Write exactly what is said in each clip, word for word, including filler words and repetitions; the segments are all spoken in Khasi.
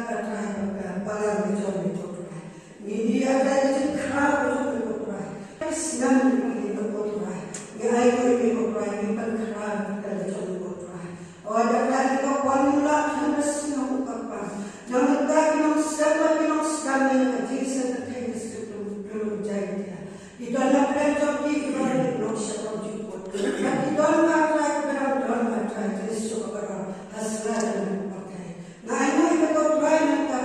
Ka Trai, ka balang ka jong me ko Trai. Ngi ïa ka jingkhraw ka jong me ko Trai. Ka snam ka jong me ko Trai. Ngi ai ko me ko Trai, ngi pynkhraw ka jong me ko Trai. O da ka ka wan la kan ka snam ka pa. Nang ka ki nong sem la ki nong sem ne ka jingsen ka thai ka suk tu tu jai. Ki don na pdeng jong ki ki ba nong sem jong ko. Ki don na Trai ki ba don na Trai Jisu ka ba don. Hasla na ko Trai. Nga ainguh ïa me ko Trai na ka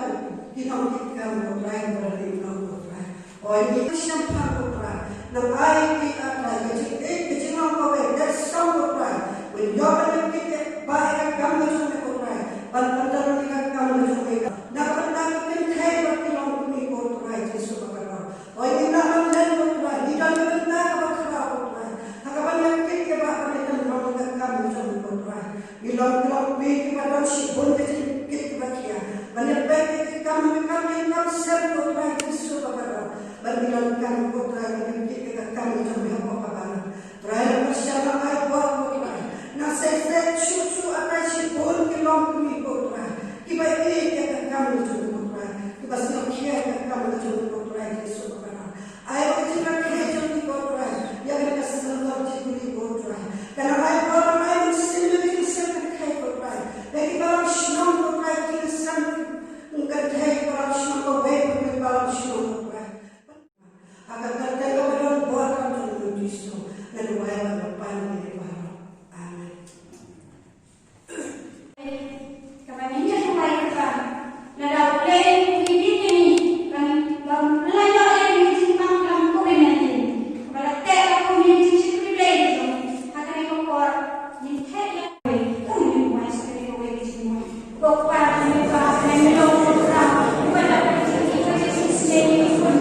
ki nongkitkam ko Trai, ba ri nong ko Trai. O ïa ngi shemphang ko Trai. Nang ai ki ka Trai ka jingïeit ka jinglong kawei ka song ko Trai. Ngi ïoh ban ïa ki te ba ïa ka kam ka jong me ko Trai. Ban pyndonkam ïa ka kam ka jong me. Na ka bynta ki kynthei ba ki long kumne ko Trai Jisu ba ka rong. O ïa ngi na ban len ko Trai. Ngi don ka bynta ka ba khraw ko Trai. Ha ka ban ïa ki te ba ka me pyndonkam ïa ka kam ka jong me ko Trai. Ngi long ki long phi kiba don shibun ka jingkit kiba khia. Ban ïa peit ki kam ki kam ki kam sem ko Trai Jisu ba ka don. Ban ngi long kam ko Trai ka jingkit ka kam ki jong me ha ka ba. Trai la pyrshah la ai bor ko Trai. Na se se chu chu a Trai shibun ki long ki ko Trai. Kiba ïeit ka kam ki jong ko Trai. Kiba sngewkhia ka kam ki jong ko Trai Jisu ba ka don. Ai ba ka jingrakhe jong ki ko Trai, ïa ka ka sngewbha jong ki ko Trai. Ka nang ai ba ka ai ba sngewbha jong ki sngewbha ko Trai. Ïa ki ba lam shnong ko Trai, ki sngewbha ka thai ba lam shnong ko wei ko ki ba lam shnong ko Trai. Ha ka kyrteng ka ba don bor ka jong u Jisu. Ngan wai ba ka pan ki ba. Amen. Kaba ngi ïa kawai kaba na da u Blei u ngi bit ïa ngi ban ban pynlait ïa ngi jingpang lam covid nineteen. Kaba la teh ïa ka ngi jingshakri Blei jong ngi ha kane ka por ngi theh ïa kawai. Kum ngi wai sa kane kawai ka jingmoi. Ko Kpa ngi ba ngi long ko Kpa. Ko da ka jingshakri Blei jong ngi.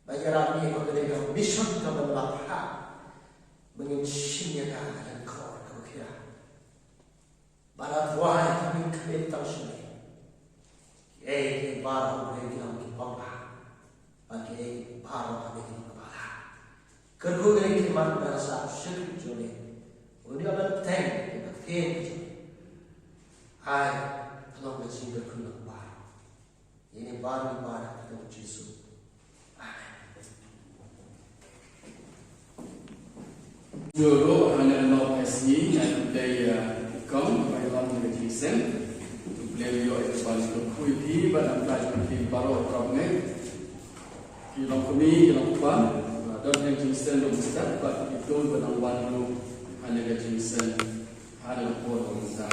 Ba ïarap ïa ka dei ka mission kaba la phah ba ngin shim ïa ka ha ka khor kaba khia. Ba la duwai ka ïing khmih tang sha me. Kiei kiei baroh U Blei ki long kiba bha. Bad kiei baroh ha me ki long kiba la. Kyrkhu ïa ki man ba la sah shakri jong me. Une u ban teng ïa ka ktien jong me. Ai, ka long ka jingkyrkhu lang baroh. Ïa ngi baroh ngi pan ha ka kyrteng u Jisu. Amen. Jong ruh ha kane ka sngi ngi ai khublei ïa i kong ba ïalam ïa ka jingïaseng. Khublei ïa i ban kyrkhu ïa phi bad na ka bynta jong phi baroh, ka bangeit ki long kmie ki long kpa, ba don ka jingïaseng ruh mynstep bad ki don ba dang wan ruh ha kane ka jingïaseng ha kane ka por ba mynta.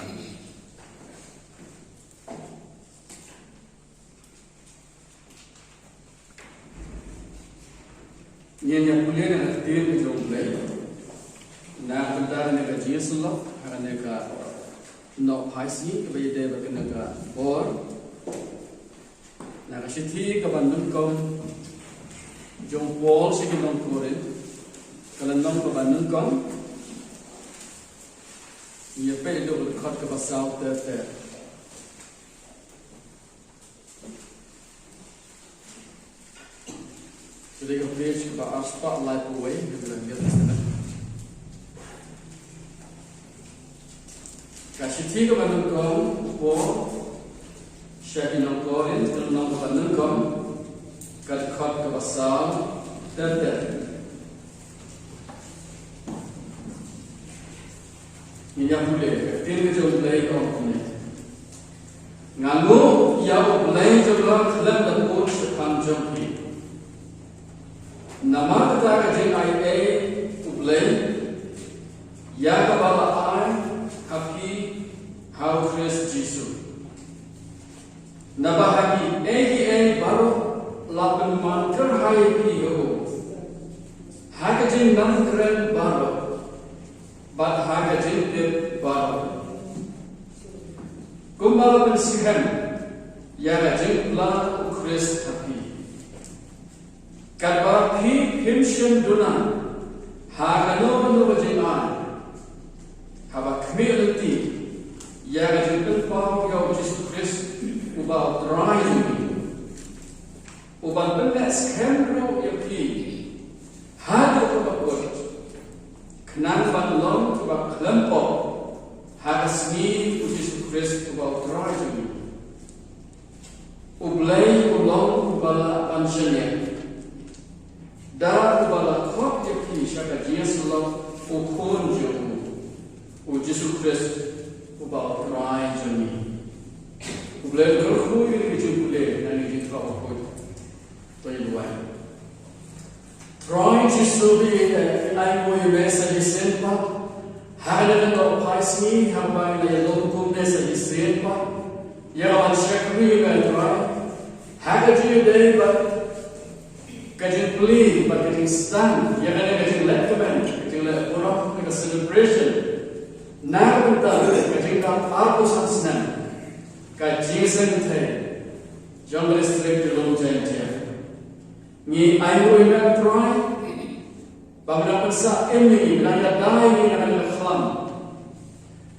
Ngin ïa pule na ka ktien ka jong U Blei na ka bynta kane ka jingïasyllok ha kane ka Nohphaisngi kaba ïadei bad kane ka por. Na ka shithi kaba nyngkong jong u Paul sha ki nong Korinth, ka lynnong kaba nyngkong. Ngin ïa peit naduh ka dkhot kaba saw ter ter. Ka dei ka page kaba arspah laiphew wei, ka dei ka New Testament. Ka shithi kaba nyngkong u Paul sha ki nong Korinth, ka lynnong kaba nyngkong, ka dkhot kaba saw ter ter. Ngin ïa pule, ka ktien ka jong U Blei ka ong kumne. Nga nguh ïa U Blei jong nga khlem da bud shaphang jong phi. Namar kata ka jingai ei U Blei ïa kaba la ai ha phi ha U Khrist Jisu. Naba ha kiei kiei baroh la pynman kyrhai ïa phi ha u, ha ka jingnang kren baroh bad ha ka jingtip baroh, kumba la pynskhem ïa ka jingpla U Khrist ha phi. Katba phi phim shym duna ha kano kano ka jingai, haba khmih lynti ïa ka jingpynpaw ïa U Jisu Khrist uba U Trai jong ngi, uban pynleh skhem ruh ïa phi haduh kaba kut, khnang ban long kiba khlem pop ha ka sngi U Jisu Khrist uba U Trai jong ngi. U Blei u long uba lah ban shaniah, da uba la khot ïa phi sha ka jingïasyllok u Khun jong u, U Jisu Khrist uba U Trai jong ngi. U Blei u kyrkhu ïa kine ki jingpule na kine ki jingthoh bakhuid. To ngin duwai. Trai Jisu, ngi ai nguh ïa me sa shisien pat ha kane ka Nohphaisngi, haba ngi la ïalum kumne sa shisien pat ïa ka ban shakri ïa me Trai, ha ka jingïadei bad ka jingplie bad ka jingsdang ïa kane ka jingleh kmen, ka jingleh burom, ka celebration na ka bynta ka jingdap arphew san snem ka Jingïaseng Kynthei jong ka District Jylong Jaiñtia. Ngi ai nguh ïa me Trai ba me la pynsah im ïa ngi, me la ïada ïa ngi na kane ka khlam.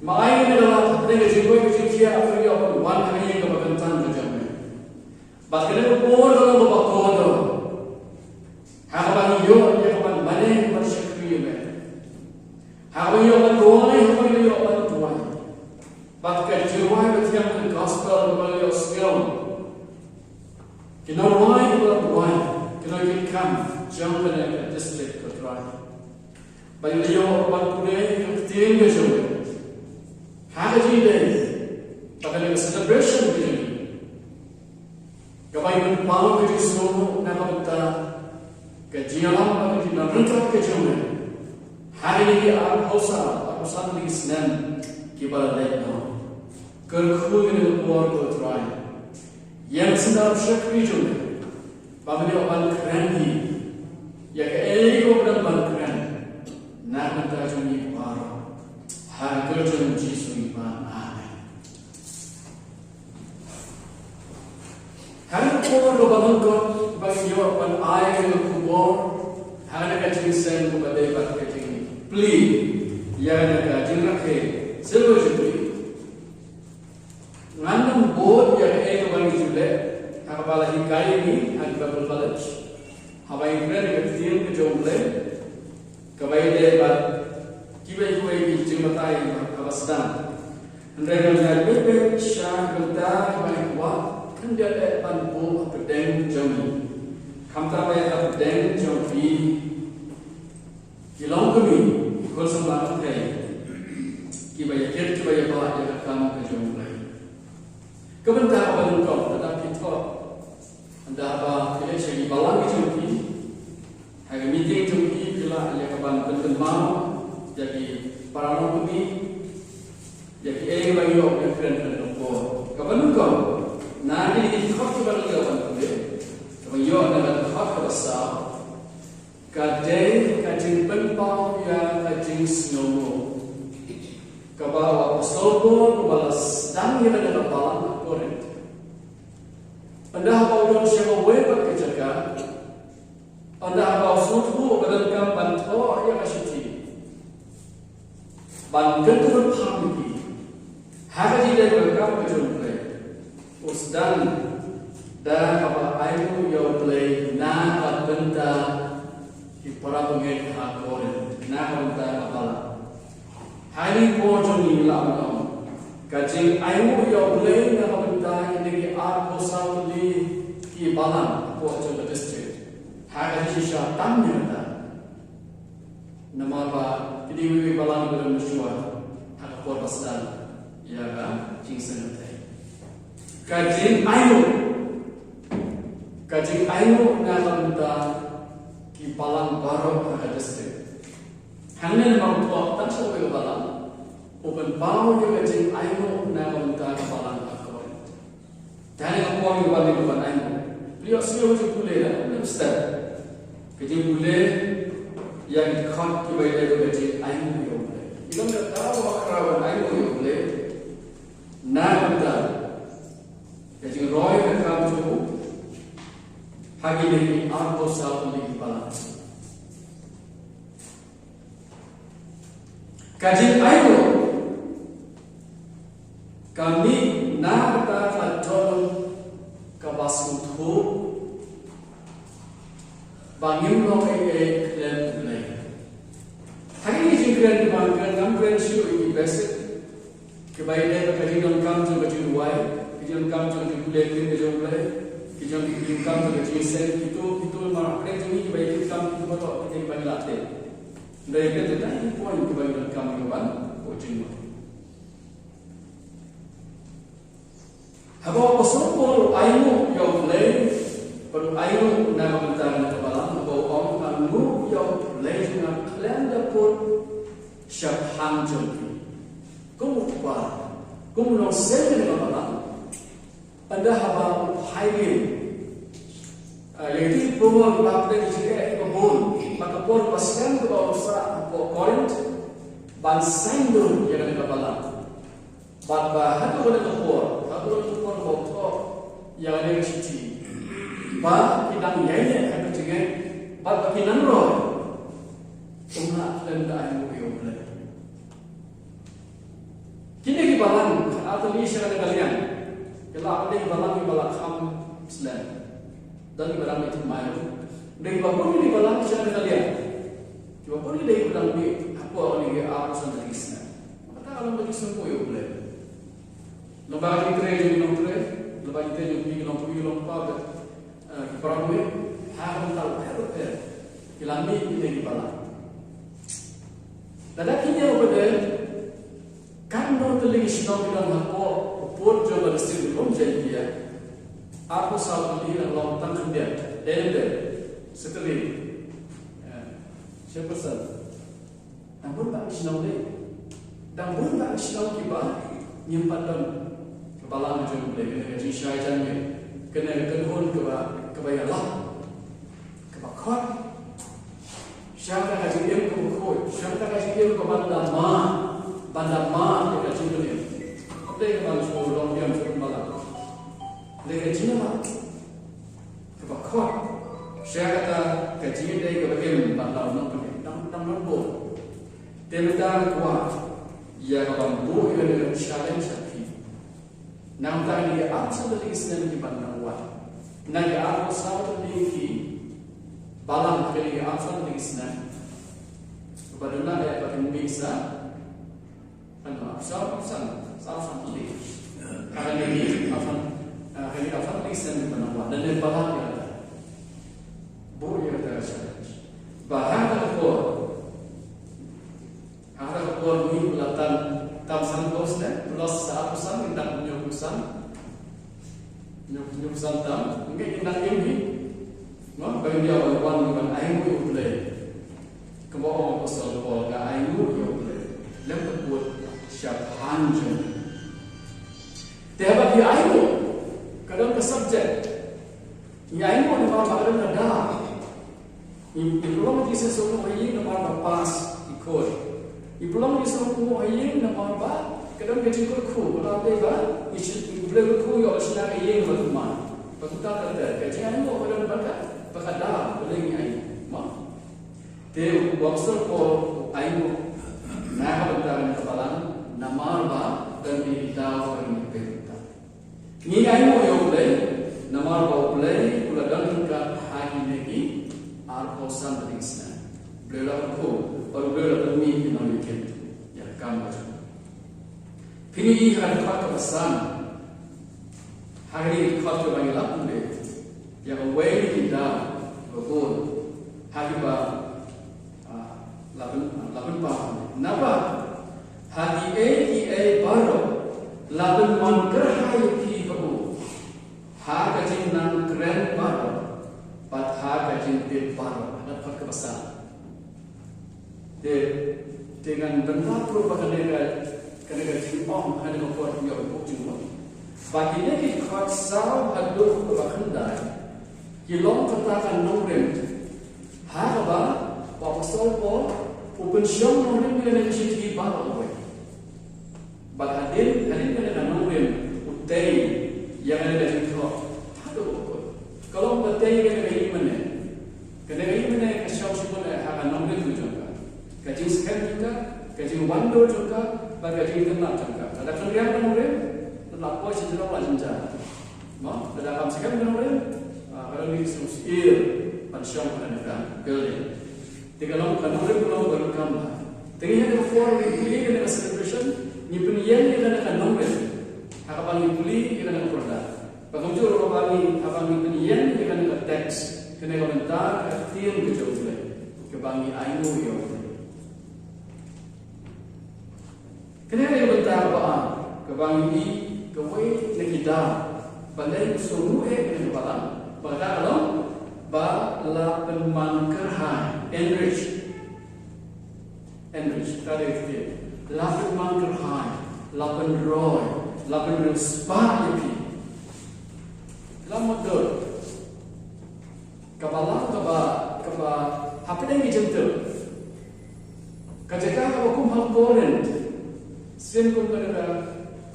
Me ai ïa ngi na ka lad hapdeng ka jingkoit ka jingkhiah, ba ngi ïoh ban wan ha ka ïing kaba kyntang ka jong me. Bad kane ka por ka long kaba kordor ha kaba ngi ïoh ïa ka ban mane, ban shakri ïa me, ha kaba ngi ïoh ban duwai, ha kaba ngi ïoh ban duwai. Bad ka jingrwai bathiang, ka gospel kaba la ïohsngew, ki nongrwai kiba la rwai, ki nongkitkam jong kane ka district, ko Trai. Ba ngi la ïoh ban pule ïa ka ktien ka jong me ha ka jingïadei bad kane ka celebration ka jong ngi, kaba ngi pynpaw ka jingsngewnguh na ka bynta ka jingïalam bad ka jingnang ryngkat ka jong me ha kine ki arphew saw, arphew san tylli ki snem kiba la leit noh. Kyrkhu ïa kane ka por, ko Trai. Ïeng sngewbha shakri jong me ba men ïoh ban kren hi ïa kaei kaba men ban kren na ka bynta jong ngi baroh. Ha ka kyrteng jong U Jisu ngi pan. Amen. Ha ka por kaba nyngkong ba ngi ïoh ban ai ka khubor ha kane ka jingseng kaba dei bad ka jingplie ïa kane ka jingrakhe Silver Jubilee. Ngan nym bud ïa kaei kaba ngi ju leh ha kaba la hikai ïa ngi ha ki Bible College, haba ngi kren ïa ka ktien ka jong U Blei kaba ïadei bad kiwei kiwei ki jingbatai haba sdang. Hynrei ngan ïaid beit beit sha ka bynta kaba ngi kwah khyndiat eh ban buh hapdeng jong ngi, khamtam eh hapdeng jong phi ki longkmie, ki khun samla pyrthei, kiba ïakit kiba ïabah ïa ka kam ka jong U Blei. Ka bynta kaba nyngkong, lada phi thoh, ynda haba phi leit sha ki balang ki jong phi, ha ka meeting jong phi, phi lah ïa ka ban pynkynmaw ïa ki para longkmie ïa kiei kiba ngi ïoh ban kren ha kane ka por. Kaba nyngkong, na kine ki dkhot kiba ngi ïoh ban pule, kaba ngi ïoh na ka dkhot kaba saw, ka dei ka jingpynpaw ïa ka jingsngewnguh kaba u Apostol Paul uba la sdang ïa kane ka balang ha Korinth. Ynda haba u don sha kawei pat ka jaka, ynda haba u sngewthuh ba donkam ban thoh ïa ka shithi ban kyntu ban pham ïa ki ha ka jingdei kaba donkam ka jong U Blei, u sdang da kaba ainguh ïa U Blei na ka bynta ki para bangeit ha Korinth, na ka bynta ka balang. Ha kane ka por jong ngi ngi lah ban ong ka jingainguh ïa U Blei na ka bynta kine ki arphew saw tylli ki balang hapoh jong ka district ha ka jingshisha tam ïa kata. Namar ba kine kiwei ki balang ki ba don mynshuwa ha ka por ba sdang ïa ka jingseng pyrthei. Ka jingainguh, ka jingainguh na ka bynta ki balang baroh ha ka district. Hangne namar u thoh tang sha kawei ka balang, u pynpaw ïa ka jingainguh na ka bynta ka balang ha Korinth. Te ha kane ka por ngi wan ngi ban ainguh. Phi ïohsngew ka jingpule, da ym step ka jingpule ïa ki dkhot kiba ïadei bad ka jingainguh ïa U Blei. Ki long da ka daw ba khraw ban ainguh ïa U Blei na ka bynta ka jingroi ka kam jong u ha kine ki arphew saw tylli ki balang. Ka jingainguh ka mih na kata ka dohnud kaba sngewthuh ba ngim long ei ei khlem U Blei. Ha kine ki jingkren kiba ngan kren, ngam kren shuh ïa ki basic kiba ïadei bad ka jingdonkam jong ka jingduwai, ka jingdonkam jong ka jingpule ktien ka jong U Blei, ka jingdonkam jong ka jingseng, kito kito namar ha pdeng jong ngi kiba ïa ki kam kito baroh kita kiba ngi la tip. Hynrei kata tang ki point kiba ngi donkam ïa ka ban buh jingmut. Haba u Apostol Paul u ainguh ïa U Blei, bad u ainguh na ka bynta kane ka balang, haba u ong, "Nga nguh ïa U Blei jong nga khlem da pud shaphang jong phi." Kum u kpa, kum u nongseng kane ka balang, ynda haba u phai ïa, ah, ïa kito ki prohor ba pdeng jingeh kiba bun, bad ka por ba skhem kaba u sah hapoh Korinth ban saiñdur ïa kane ka balang. Bad ba haduh kane ka por, haduh kane ka por ba u thoh ïa kane ka shithi, ba ki dang ïaineh ha ka jingngeit, bad ba ki nang roi, um lah khlem da ainguh ïa U Blei. Kine ki balang, ar tylli sha kane ka liang, ki la dei ki balang kiba la kham slem. Don kiba dang mih thymmai ruh. Dei kiba bun kine ki balang sha kane ka liang, kiba bun ki dei kiba dang mih hapoh kine ki arphew san tylli ki snem. Kata ka long ka jingsngewbha ïa U Blei. Lyngba ka jingtrei jong ki nongtrei, lyngba ka jingtrei jong ki longkmie longkpa bad, eh, ki para bangeit, ha ka bynta bapher bapher ki la mih kine ki balang. Lada ki ñiew pat de katno tylli ki shnong ki don hapoh ka pud jong ka district ruh ym jia. Arphew saw tylli, la long tang khyndiat, elder, secretary, eh, chairperson. Dang bun bah ki shnong lei. Dang bun bah ki shnong kiba ngim pat don ka balang jong U Blei, kane ka jingshai jingeh, kane ka kynhun kaba, kaba ïalam, kaba khot. Sha kata ka jingim kaba khuid, sha kata ka jingim kaba ban da mad, ban da mad ïa ka jingim. Dei kaba shu long biang shu balang. Dei ka jingim kaba khot. Sha kata ka jingïadei kaba im bad la u nongpynim, dang, dang don bun. Te mynta nga kwah ïa ka ban buh ïa kane ka challenge ha phi. Namar kine ki arphew san tylli ki snem kiban dang wan, na ki arphew saw tylli ki balang, kine ki arphew san tylli ki snem, ba duna ïa ba kin mih sa, kan arphew saw, arphew san, arphew san tylli. Kane ki arphew san, ah, kane ki arphew san tylli ki snem kiban dang wan, lane balang ïa kata. Buh ïa kata ka challenge. Ba ha kata ka por, ha kata ka por ngi la tan, tam san ko snem, plus sa arphew san, ngi dang hynñiewphew san, hynñiew, hynñiewphew san tam, ngi, ngi dang im hi. Mo, ba ngi ïa wan, wan, wan ainguh ïa U Blei. Kumba ong u Apostol Paul, nga ainguh ïa U Blei lem ka kut shaphang jong ngi. Te haba ngi ainguh, ka don ka subject. Ngi ainguh namar ba ka don ka daw. Ngi, ngi pynlong ïa ki jingsngewnguh ha ïing namar ba pass ki khun. Ngi pynlong ïa ki jingsngewnguh ha ïing namar ba ka don ka jingkyrkhu, ka don ba ngi shu, U Blei u kyrkhu ïa u, shna ka ïing ba kumta. Ba kumta ka don ka jingainguh, ka don ba ka, ba ka daw, balei ngi ainguh. Mo? Te u Apostol Paul u ainguh na ka bynta kane ka balang namar ba don ki daw ba ngi pynbeit. Ngi ainguh ïa U Blei namar ba U Blei u la don ryngkat ha kine ki arphew san tylli ki snem. U Blei u la kyrkhu bad U Blei u la pynmih ïa ki nongïakhun ïa ka kam ka jong u. Phin ïohi ha ka dkhot kaba san, ha kane ka dkhot kaba ngi la pule, ïa kawei na ki daw ba bun ha kiba, ah, la pyn, la pynpaw. Naba ha kiei kiei baroh la pynman kyrhai ïa phi ha u, ha ka jingnang kren baroh bad ha ka jingtip baroh. Ha ka dkhot kaba san. Te, te ngan bynta pynban ba kane ka, kane ka jingong, kane ka por ïa u jingong. Ba kine ki dkhot saw haduh kaba khyndai ki long kata ka nongrim ha kaba u Apostol Paul u pynshong nongrim ïa kane ka shithi baroh kawei. Bad hadien, hadien kane ka nongrim u tei ïa kane ka jingthoh haduh ba kut. Ka long ba tei ïa kane ka ïingmane. Kane ka ïingmane ka shong shibun eh ha ka nongrim jong ka, ka jingskhem jong ka, ka jingwandur jong ka bad ka jingtynnat jong ka. Lada kynriang ka nongrim, lada poi sha jrong la jynjar. Mo, lada kam skhem ka nongrim, ah, ka nongrim ka sngewsih ban shong ha kane ka building. Te ka long, ka nongrim ka long ba donkam bha. Te ngi ha ka por ngi pule ïa kane ka celebration, ngi pynïeng ïa kane ka nongrim ha kaba ngi pule ïa kane ka pyrda. Ba kumjuh ruh haba ngi, haba ngi pynïeng ïa kane ka text, kane ka bynta ka ktien ka jong U Blei, kaba ngi ainguh ïa U Blei. Kane ka dei ka bynta kaba ar, kaba ngi ïohi kawei na ki daw ba lei u sngewthuh eh kane ka balang, ba ka daw ka long ba la pynman kyrhai, enrich. Enrich, ka dei ka ktien. La pynman kyrhai, la pynroi, la pynriewspah ïa phi. La mutdur. Ka balang kaba, kaba hapdeng ki Jentil. Ka jaka kaba kum ha Korinth. Sien kum ka jaka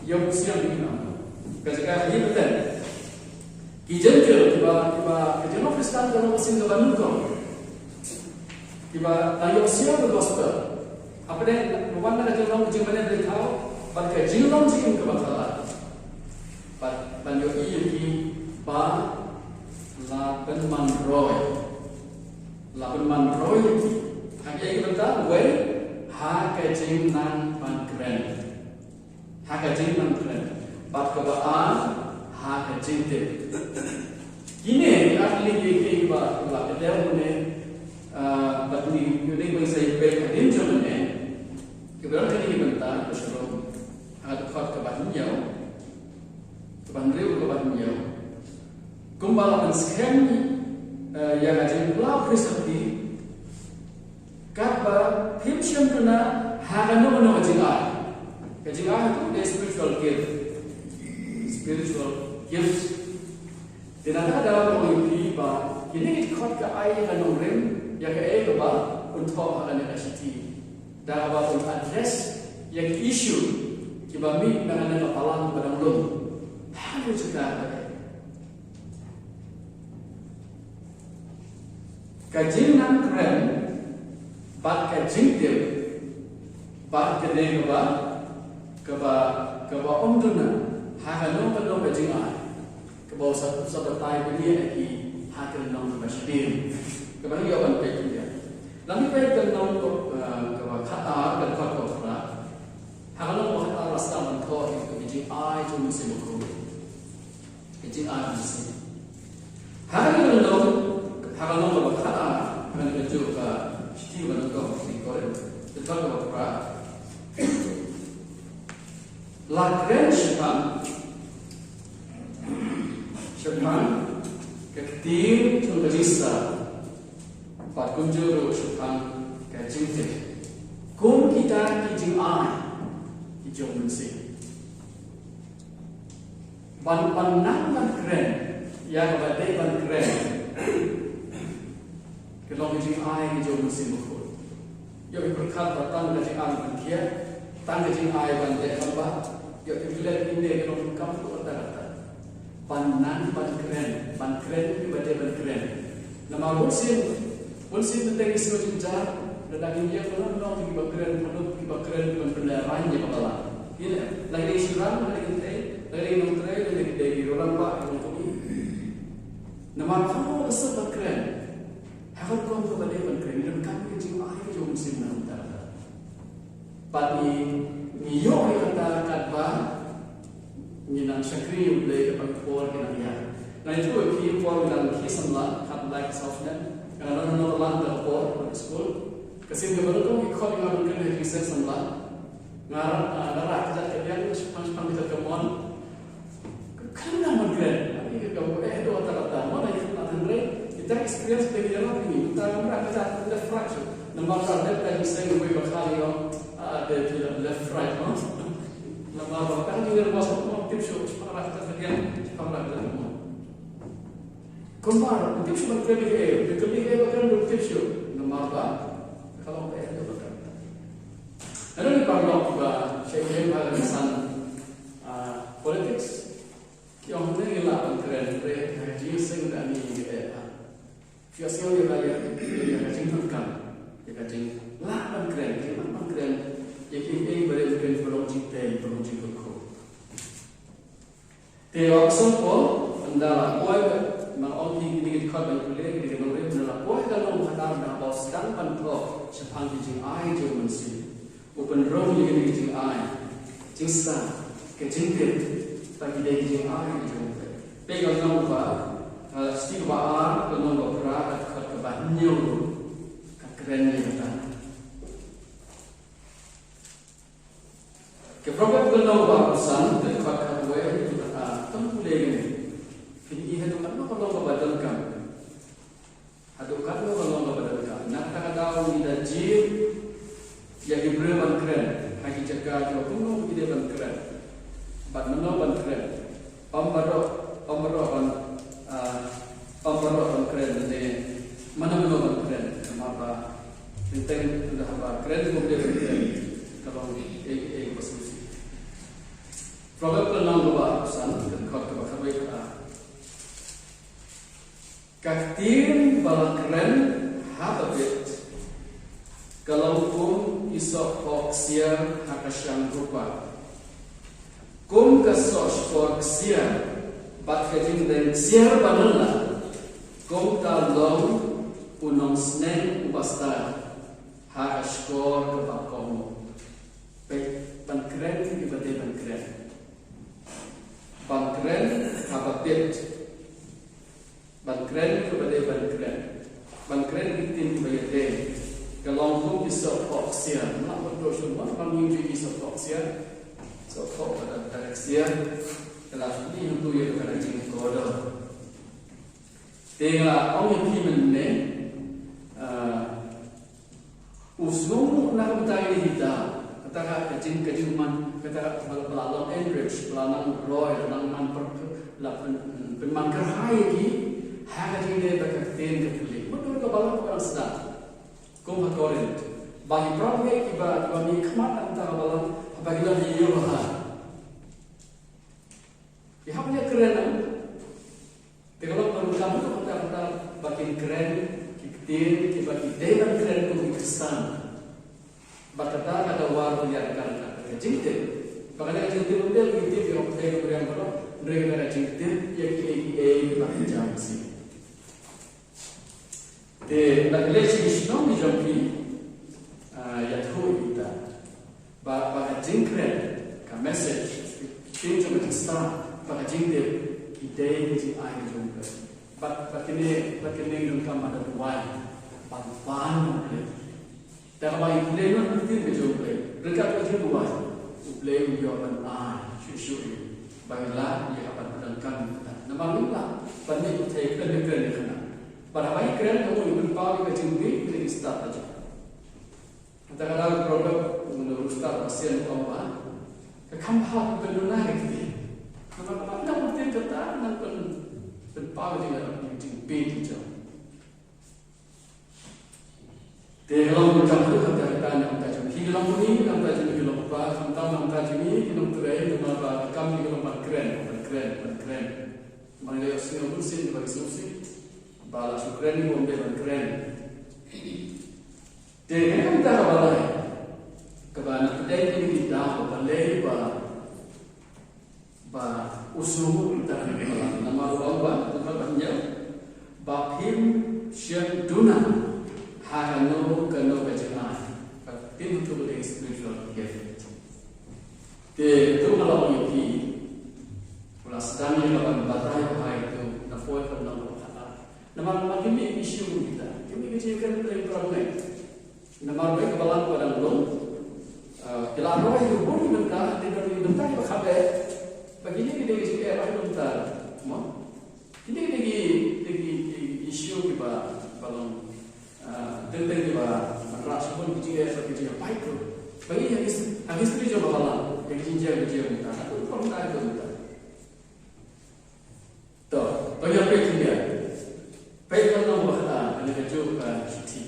ïa u Siang ki nam. Ka jaka ha ïing bteng. Ki Jentil kiba, kiba, ka jingïalong Khristan ka long ka sien kaba nyngkong. Kiba la ïohsngew ka gospel. Hapdeng, wan na ka jinglong jingmane blei thaw bad ka jinglong jingim kaba khlaiñ. Bad ban ïohi ïa ki ba la pynman roi. La pynman roi ïa ki. Ha kiei ki bynta? Wei, ha ka jingnang ban kren. Ha ka jingnang kren. Bad kaba ar, ha ka jingtip. Kine ki ar tylli ki kiei kiba la pyndew mynne, ah, bad ngi ïohi ba ngi sa ïa peit hadien jong mynne. Kiba don kine ki bynta, kiba shu rung ha ka dkhot kaba hynñiew, kaba hynriew, kaba hynñiew. Kumba la pynskhem, eh, ïa ka jingpyllait Khrist ha phi, katba phim shym duna ha kano kano ka jingai. Ka jingai hato dei spiritual gift. Spiritual gifts. Te na kata ka daw nga ong ïa phi ba kine ki dkhot ka ai ïa ka nongrim ïa kaei kaba un thoh ha kane ka shithi. Da kaba un address ïa ki issue kiba mih na kane ka balang ba dang lum. Ha kano ka jaka ka dei. Ka jingnang kren bad ka jingtip bad ka dei kaba, kaba, kaba ym duna ha kano kano ka jingai, kaba u sa, u sa batai bniah ïa ki ha ka lynnong kaba shadien. Kaba ngi ïoh ban peit ïa. Lada ngi peit ka lynnong, eh, kaba khatar, ka dkhot kaba phra. Ha ka lynnong kaba khatar la sdang ban thoh ïa ka jingai jong u Mynsiem Bakhuid. Ka jingai u Mynsiem. Ha ka lynnong, ha ka lynnong kaba khatar, ha ka lynnong kaba shithi ba nyngkong, shithi Korinth, ka dkhot kaba phra. La kren shaphang, shaphang ka ktien jong ka jingstad, bad kumjuh ruh shaphang ka jingtip, kum kita ki jingai ki jong u Mynsiem. Ban, ban nang ban kren ïa kaba dei ban kren, ka long ka jingai ka jong u Mynsiem Bakhuid. Ïoh ïa pyrkhat ba tang ka jingai ban thiah, tang ka jingai ban leh lyngba, ïoh ïa pyrkhat ïa kine ka long kam ka kata kata. Ban nang ban kren, ban kren ïa kaba dei ban kren. Namar bunsien, bunsien te ngi sngewjynjar, lada ngi ïa kren, nong kiba kren, kiba kren, kiba kren ïa kaba la. Ine, lada ngi shynrang, lada ngi tei, lada ngi nongtrei, lada ngi tei, ngi rangbah, ngi nongkumi. Namar ka mut ka sep ban kren. Ha ka rukom kaba dei ban kren, ngi donkam ka jingai ka jong u Mynsiem na ka bynta. Bad ngi, ngi ïoh ïa kata katba ngi nang shakri ïa U Blei katba ki por ki nang ïaid. Nga ïathuh ïa phi, por ngi dang khie samla, khatlai ki saw snem, nga la nang nang lang da ka por ha skul. Ka sien kaba nyngkong ki khot ïa nga ban kren ha ka jingïaseng samla, nga, nga rah kjat ka liang, shipang shipang kjat ka mon. Khlem nang ban kren. Ani ka kam ko eh do ta ta mo na ka hynrei kita experience te kita la ni ta kam ra kita left right shu. Namar ta left right shu seng wei ba khali ong. Ah, de phi la left right mo. Namar ba tang ni nervous mo tip shu, shipang ra kita kadiang, shipang ra kita mo. Kumba tip shu ban kren ni eh, de kali eh ba kren tip shu. Namar ba ka long eh do ba kren. Ano ni paralok ba shai ba san, ah, politics. Ki ong ne ngi lah ban kren, hynrei ha ka jingïaseng da ani ngi eh ha. Phi ïohsngew ïa ka, ïa ka jingdonkam, ïa ka jinglah ban kren, jinglah ban kren ïa kiei kiei ba dei ban kren, ba long jingtei, ba long jingkyrkhu. Te ïa u Apostol Paul ynda la poi, nang ong ki, kine ki dkhot ba ngi pule, kine ki nongrim, ynda la poi ha ka lynnong kaba khatar, ynda la sdang ban thoh shaphang ki jingai jong u Mynsiem. U pynrung ïa kine ki jingai, jingstad, ka jingtip, ba ki dei ki jingai ki jong u. Peit ka lynnong kaba, eh, shithi kaba ar, ka lynnong kaba phra, ka dkhot kaba hynñiew, ka kren ïa kata. Ka Proverb ka lynnong kaba arphew san, ka dkhot kaba khatwei, ka, ah, to pule kane. Phin i haduh katno ka long kaba donkam. Haduh katno ka long kaba donkam. Na kata ka daw ngi da jin ïa ki briew ban kren ha ki jaka kiba kumno ki dei ban kren bad mano ban kren. Ym baroh, ym baroh ban, ah, ym baroh ban kren ne mano mano ban kren. Namar ba teng teng ynda haba kren kumno ban kren ka long ei ei ba sngewsih. Proverb ka lynnong kaba arphew san, ka dkhot kaba khatwei ka Ka ktien ba la kren haba bit ka long kum ki sohphoh ksiar ha ka shang rupa. Kum ka soh shkor ksiar bad ka jingdeng ksiar ba lyngba. Kumta long u nongsneng u bastad ha ka shkor kaba kohnguh. Peit, ban kren ïa kaba dei ban kren. Ban kren haba bit. Ban kren kaba dei ban kren. Ban kren ki ktien kiba ïadei. Ka long kum ki sohphoh ksiar. Ym lah ban duh shuh, ban ngim jingïohi sohphoh ksiar. Sohphoh ba da direct ksiar. Ka la shu ïohi hangtu ïa ka jingkordor. Te nga la ong ïa phi mynne, ah, u sngewnguh na ka bynta ïa kita, kata ka, ka jing, ka jingman, kata ka ba la, ba la long enrich, ba la nang roi, la nang man pyr-, la pyn-, pynman kyrhai ïa ki ha ka jingdei bad ka ktien ka thylliej. Mutdur ka balang ka dang sdang. Kum ha Korinth. Ba ki para bangeit kiba, kiba mih khmat na ka balang, haba ki don ïa ïa ba ha. Ki hap ïa kren. Te ka long ba ruh ka mut ka kata ba kin kren ki, Te kiba ki dei ban kren kum ki Khristan. Ba kata ka daw ba ïa ka, ka jingtip. Ba kane ka jingtip ym dei ba ki tip ïa u pyrthei u riam baroh, hynrei ka jingtip ïa kiei kiei kiba ki jam shi. Te na ka lei shi shnong ki jong ki, ah, ïathuh ïa kita. Ba, ba ka jingkren, ka message, ki jong ka Khristan, ba ka jingtip, ki dei ka jingai ka jong ka. Ba, ba kine, ba kine jong ka ma da duwai, ban pan ïa U Blei. Te kaba ïa U Blei noh ka ktien ka jong U Blei. Ryngkat ka jingduwai, U Blei u ïoh ban ai shuh shuh ïa u. Ba ngi lah ïa ka ban pyndonkam ïa kata. Namar ngi lah ban ïa pyrthei kren ïa kren ïa kane. Bad haba ngi kren, ngi pynpaw ïa ka jingbieit ïa ki stad ka jong. Kata ka dei ka proverb, ngi rustad ba sien u ong ba ka kham bha ban pynduna ka ktien. Namar ba nang pyrthei kata nang pyn, pynpaw ïa ka jingbieit ïa ka jong. Te ka long kumta, ka long kumta, ka long kumta jong ki, ka long kumne, ka long kumta jong ki, ka long kumta, khamtam ka long kumta jong ki, ki nongtrei, namar ba ka kam ki ka long ban kren, ban kren, ban kren. Ban ïohsngew mynsiem, ban ïohsngew mynsiem. Ba la shu kren, ki bym dei ban kren. Te ka long kumta kaba lai. Kaba na pdeng ki dei ki daw, balei ba Ba u sngew u tang ba la namar u ong ba, namar ba ïa, ba phim shym duna ha kano kano ka jingai. Ka phim tu ka dei spiritual gift. Te tu ka la ong ïa phi, u la sdang ïa ka ban batai ba hai tu, na poi ka nong ka kata. Namar, namar ki mih issue kita, ki mih ka jingkren ka jingkren. Namar ba ka balang ba dang long, ah, ki la roi ki bun ki bynta, ki dang ki bynta kiba khatduh. Ba kine ki dei ki jingeh ba ki bynta, mo? Kine ki dei ki, dei ki, ki issue kiba, ba long, ah, dei dei kiba, ba rah shibun ki jingeh ba ki jingeh pait tu. Ba ngi ha his-, ha history jong ka balang, ïa ki jingjia ki jingeh bynta, ha tu ka bynta ki bynta. To, to ïa peit khyndiat. Peit ka nong ba kata, kane ka juh ka shithi.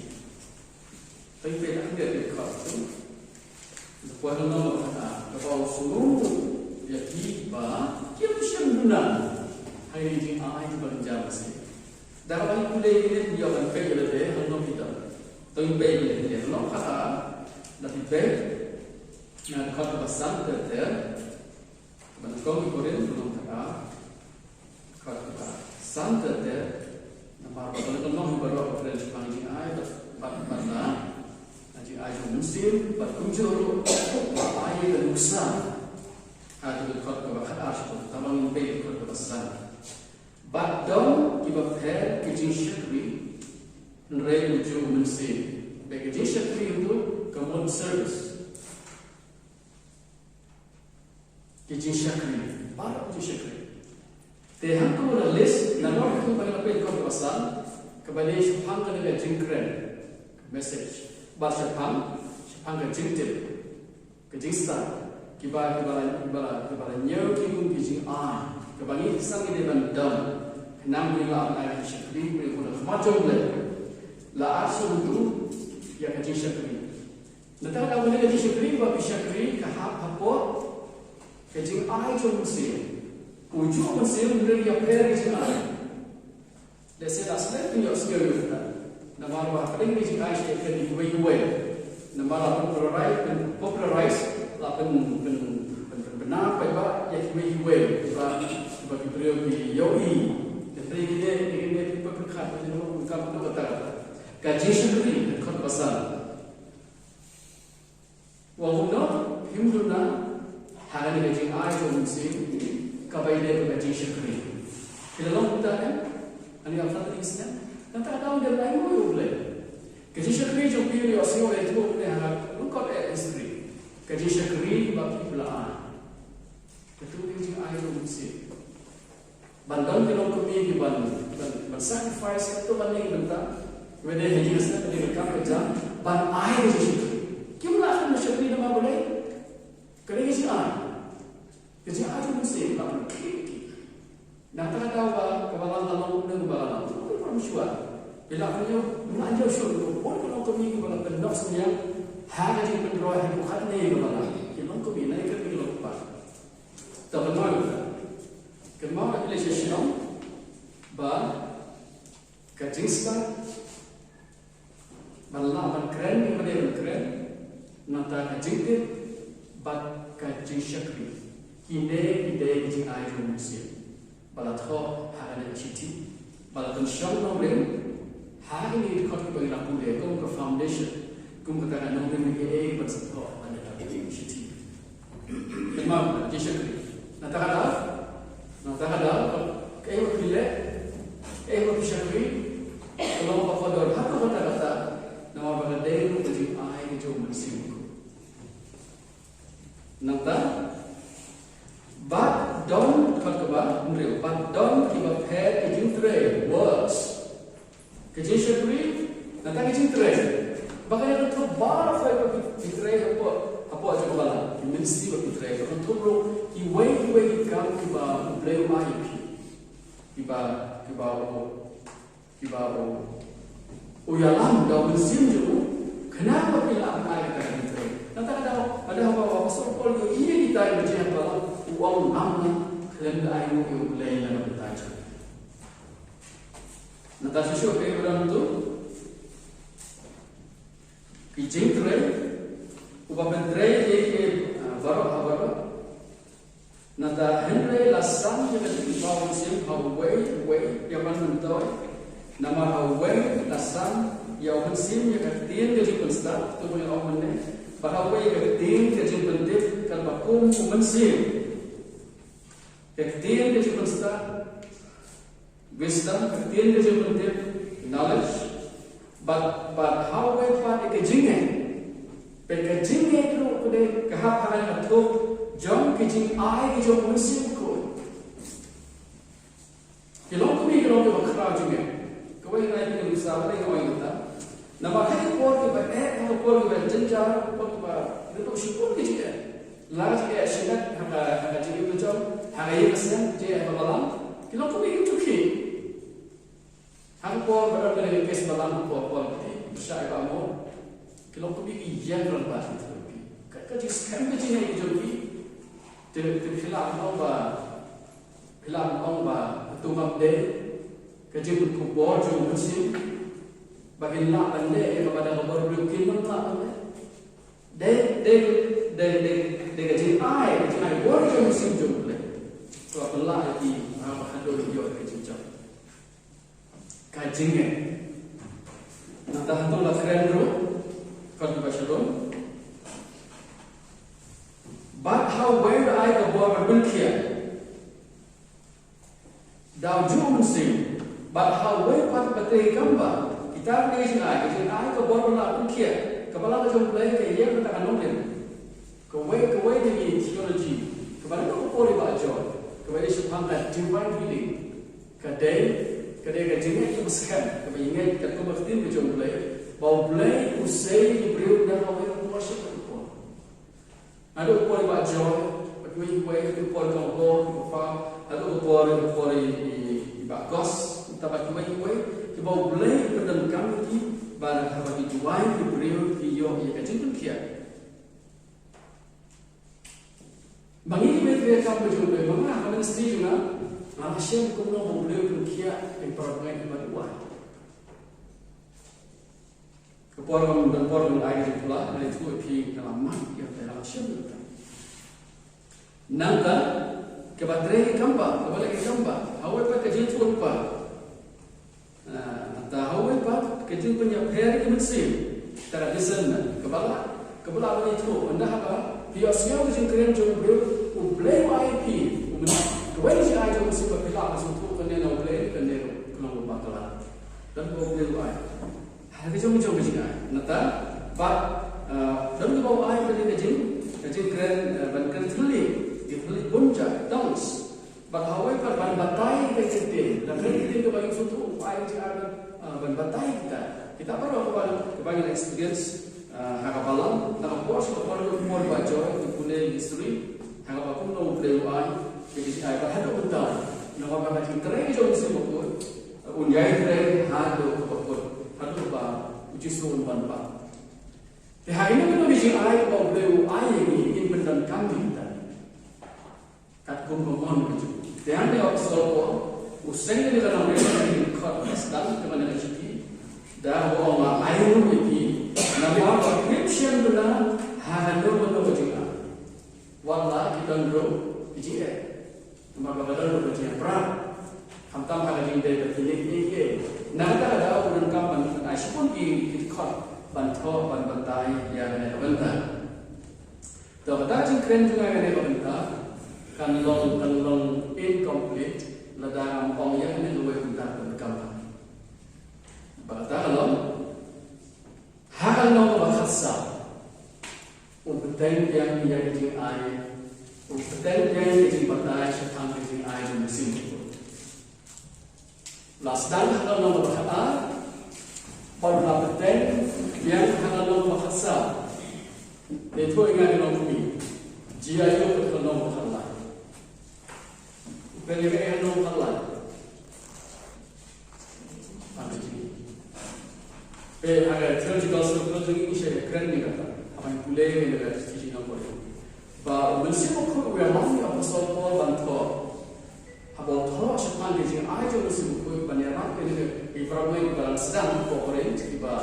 To ïa peit khyndiat ïa ka khot tu. Ka nong ba kata, kaba u sngew ïa ki ba kim shym duna ha ki jingai kiba ki jam shi. Da kaba ngi pule ïa kine, ïa ban peit ïa lade, ka nong kita. To ïa peit khyndiat, ka nong kata, da phi peit na ka khot kaba san ter ter. Ba nyngkong ki Korinth, ka lynnong kaba ar, ka dkhot kaba san ter ter, namar ba ka lynnong baroh ka kren shaphang jingai, bad, bad, bad la, na jingai jong u Mynsiem, bad kumjuh ruh, ba ai ïa ka nuksa. Ha ka dkhot kaba khatar shuh, tang ba ngin peit ka dkhot kaba san. Bad don kiba pher ka jingshakri, hynrei u juh u Mynsiem. Bad ka jingshakri ruh, ka mut service. Ki jingshakri, baroh ki jingshakri. Te hangto la list, nalor katu ba ngi la peit ka dkhot kaba san, kaba dei shaphang kane ka jingkren, message. Bad shaphang, shaphang ka jingtip, ka jingstad, kiba, kiba la, kiba la, kiba la ñiew ki kum ki jingai, kaba ngi ki san ngi dei ban don, khnang ba ngin lah ban ai ka jingshakri, ba ngin khmih ha khmat jong U Blei. La ar shuh hangto, ïa ka jingshakri. Nangta ka dei ka jingshakri, ba ka jingshakri ka hap hapoh ka jingai jong u Mynsiem. U juh u Mynsiem hynrei ïapher ka jingai. Lehse la slem phin ïohsngew ïa kata. Namar ba hapdeng ka jingai shu ïapher ïa kiwei kiwei. Namar la popularize, pyn popularize, la pyn, pyn, pyn, pynbna paidbah ïa kiwei kiwei. Ba, ba ki briew ki ïohi. Hynrei kine, kine, kine, phi pyrkhat, phi pyrkhat, phi pyrkhat, phi pyrkhat. Ka jingshakri, ka dkhot ba san. Wat kumno, phim duna ha kane ka jingai jong u Mynsiem, kaba ïadei bad ka jingshakri. Phi la long kumta ne? Hangne ha phi la dei snem? Nangta ka daw dei ban ainguh ïa U Blei. Ka jingshakri jong phi, ïohsngew, ïathuh ne ha lyngkot eh history. Ka jingshakri ba phi la ai. Katu ka jingai jong u Mynsiem. Ban don ki longkmie ki ban, ban, ban sacrifice katto katne ki bynta. Wei dei ha ïing ha sem, wei dei ka kam ka jam, ban ai ka jingshakri. Kim lah ban shakri namar balei? Ka dei ka jingai. Ka jingai jong u Mynsiem, lah ban khih ki. Nangta ka daw ba, kaba la long, long kumne kaba la long. Kumne kaba la shuwa. Phi lah ban ïoh, phi lah ban ïoh shuh, bun ki longkmie kiba la pyndonkam synñiang ha ka jingpynroi ha ka khatne kaba la long. Ki longkmie, na ki khatne ki longkpa. Te kynmaw ïa kata. Kynmaw ïa ka lei sha shnong ba ka jingstad Ban lah ban kren, ïa kaba dei ban kren. Nangta ka jingtip bad ka jingshakri, kine ki dei ki jingai jong u Mynsiem ba la thoh ha kane ka shithi, ba la pynshong nongrim ha kine ki dkhot kiba ngi la pule kum ka foundation, kum kata ka nongrim, kaei ban sa thoh ha kane ka shithi. Kynmaw, jingshakri. Nangta ka daw, nangta ka daw, kaei ba phi leh, kaei ba phi shakri, ka long ba kordor haduh katta katta, namar ba ka dei ruh ka jingai ka jong u Mynsiem. Nangta, bad don, dkhot kaba hynriew, bad don kiba pher ki jingtrei, works. Ka jingshakri, nangta ka jingtrei. Ba kane ka thup baroh ba phi trei hapoh, hapoh jong ka balang, ki mynsiem ba phi trei, ka thup ruh kiwei kiwei ki kam kiba U Blei u ai ïa phi. Kiba, kiba u, kiba u, u ïalam da u Mynsiem jong u, khnang ba phi lah ban ai kata ka jingtrei. Nangta ka daw, ka daw ba u Apostol Paul u ïohi ïa kita kiba trei ha balang, u ong, ngam lah khlem da ai nguh ïa U Blei na ka bynta jong. Nangta shuh shuh, kaei ba don tu? Ki jingtrei, uba pyntrei ïa kiei kiei, ah, baroh ha baroh. Nangta hynrei la sam ïa ka jingpynpaw mynsiem ha uwei uwei ïa man myntoi. Namar ha uwei la sam ïa u Mynsiem ïa ka ktien ka jingpynstad, to ba ngi ong mynne. Bad ha uwei ïa ka ktien ka jingpyntip, kaba kum u Mynsiem. Ka ktien ka jingpynstad, wisdom, ka ktien ka jingpyntip, knowledge, bad, bad ha uwei pat ka jingngeit. Bad ka jingngeit ruh ka dei ka hap ha ka thup jong ka jingai ka jong u Mynsiem Bakhuid. Ki long kumne, ki long kiba khraw jingngeit. Kawei na ki nuksa ba dei ka ong ïa kata. Namar ha ki por kiba eh, ha ki por kiba jynjar, ha ki por kiba rit shibun ki jingeh. La ka jingeh shimet ha ka, ha ka jingim ka jong, ha ka ïing ka sem, jingeh ha ka balang. Ki long kumne ki jingeh. Ha ka por ba don kane ka case balang, ha ka por, por ki pyrshah ïa ka Amor. Ki long kumne ki ïeng rangbah ki jong ki. Ka, ka jingskhem ka jingeh ki jong ki. Te, te phi lah ban ong ba, phi lah ban ong ba, ka tu ngam dei ka jingpynkhubor jong u Mynsiem ba kin lah ban leh ïa kaba da ka bor briew, kin nym lah ban leh. Dei, dei, dei, dei, dei ka jingai, ka jingai bor jong u Mynsiem jong U Blei. To pynlah ïa ki, ha, ba haduh ïoh ka jingjop. Ka jingngeit. Nangta hato la kren ruh, kot ba shalom. Bad ha uwei la ai ka bor ban pynkhiah da u Mynsiem. Bad ha uwei pat ba trei kam ba, kita ki jingai, ki jingai ka bor ban pynkhiah, ka balang ka jong U Blei ka ïeng kata ka nongrim. Kawei, kawei na ki theology kaba naduh ka por i Bah John, kaba ïadei shaphang ka divine healing. Ka dei, ka dei ka jingngeit kaba skhem, kaba ïngeit katkum ka ktien ka jong U Blei, ba U Blei u sei ïa ki briew na kawei ka por sha kawei ka por. Naduh ka por i Bah John, bad kiwei kiwei, naduh ka por i Kong Hall, i Bah Fau, naduh ka por, ka por i, i, i Bah Kos, nangta bad kiwei kiwei kiba U Blei u pyndonkam ïa ki, ba haba ki duwai ki briew ki ïoh ïa ka jingpynkhiah. Ma ngi kiba trei kam ka jong U Blei, ma nga ha ka ministry jong nga, nga la shem kumno ba U Blei u pynkhiah ïa ki para bangeit kiba duwai. Ka por kam don por kam ai ka jingkhuslai, nga la ïathuh ïa phi, nga la mad ïa ka, nga la shem ïa ka. Nangta kaba trei kam ba, kaba leh kam ba, ha uwei pat ka jingthoh lypa. Ah, nangta ha uwei pat ka jingpynïapher ki mynsiem, kata ka discernment, kaba lah, kaba lah ban ïathuh, ynda haba phi ïohsngew ka jingkren jong u briew, U Blei u ai ïa phi, u Mynsiem, kawei na ki jingai jong u Mynsiem ba phi lah ban sngewthuh kane na U Blei, kane ruh ka long kaba bakla. Don ba U Blei u ai ha ka jong ka jong ka jingai. Nangta, bad, ah, don kaba u ai kane ka jing, ka jingkren, eh, ban kren thylliej, ki thylliej bun jait, tongues. Bad ha uwei pat ban batai ka ktien, lane ka ktien kaba ngi sngewthuh, u ai ka jingai ban, ah, ban batai kita. Kita baroh kaba, kaba ngi la experience, ah, ha ka balang, na ka por sha ka por, ka por ba jong ngi pule history, ha kaba kumno U Blei u ai ka jingai bad haduh mynta, na kaba ka jingtrei jong u Mynsiem Bakhuid, un ïai trei haduh kaba kut, haduh ba u Jisu un wan pat. Te ha kino kino ki jingai ba U Blei u ai ïa ngi, ngin pyndonkam ïa kita katkum ka mon ka jong u. Te hangne u Apostol Paul u seng ïa ka nongrim ha ki dkhot ba sdang, kaba na ka shithi, da kaba u ong, nga ai ruh ïa ki Jingeh. Namar ba ka don ruh ka jingïapra. Khamtam ha ka jingdei ba kine kine kine. Na kata ka daw u donkam ban ai shibun ki, ki dkhot ban thoh, ban batai ïa kane ka bynta. To kata ka jingkren jong nga ïa kane ka bynta kan long, kan long incomplete lada ngam ong ïa kane kawei ka bynta kaba donkam. Ba kata ka long, ha ka lynnong kaba khatsaw, u bteng biang ïa ka jingai, u bteng biang ïa ka jingbatai shaphang ka jingai jong u Mynsiem Bakhuid. La sdang ha ka lynnong kaba khatar, bad la bteng biang ha ka lynnong kaba khatsaw. Te to ïa nga ka long kmie, jia ïa ka lynnong kaba khatlai. Peit ïa ka lynnong kaba khatlai. Peit ha ka Theological Circle jong ngi, ngi shait kren ïa kata. Haba ngi pule ïa ka Theological Circle. Ba u Mynsiem Bakhuid u ïalam ïa u Apostol Paul ban thoh. Haba u thoh shaphang ka jingai jong u Mynsiem Bakhuid ban ïarap ïa kine ki para bangeit kiba la sdang ha Korinth kiba,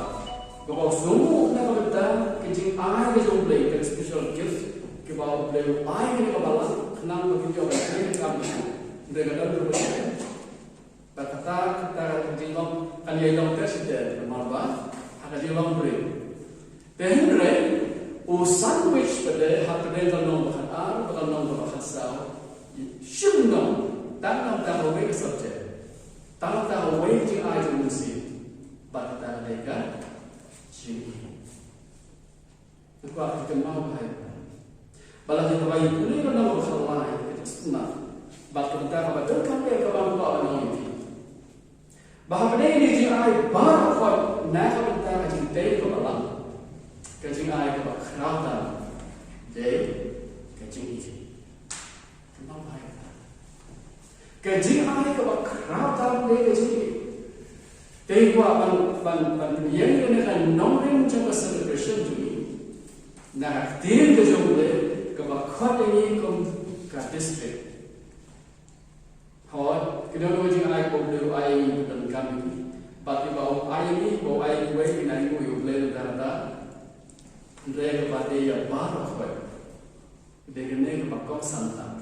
kiba u sngewnguh na ka bynta ka jingai ka jong U Blei, ka spiritual gift kiba U Blei u ai ïa kine kiba la khnang ba kin ïoh ban trei ka kam jong u. Hynrei ka don ruh Bad kata, kata ka jinglong, kan ïai long te shi te, namar ba ha ka jinglong briew. Te hynrei u sandwich pat de, ha pdeng ka lynnong ba khatar bad ka lynnong ba khatsaw, shim noh, tang na bynta kawei ka subject, tang na bynta kawei ka jingai jong u Mynsiem, bad kata ka dei ka jingïeit. Nga kwah phi kynmaw bha ïa kata. Ba la dei kaba ïa pule ka lynnong ba khatlai ka jingstad. Bad ka bynta kaba donkam eh kaba nga kwah ban ong ïa phi, ba hapdeng ine i jingai baroh khoit, na ka bynta ka jingtei kaba lang, ka jingai kaba khraw tam dei ka jingïeit. Kynmaw bha ïa kata. Ka jingai kaba khraw tam dei ka jingïeit. Te nga kwah ban, ban, ban pynïeng ïa kane ka nongrim jong ka celebration jong ngi. Na ka ktien ka jong U Blei kaba khot ïa ngi kum ka district. Hooid, ka don ka jingai kaba U Blei u ai ïa ngi ba donkam ïa ngi. Bad ïa ba u ai ïa ngi, ba u ai ïa ngi, ngi ainguh ïa U Blei lada lada. Hynrei kaba dei ïa baroh khoit. Dei kane kaba kongsan tam,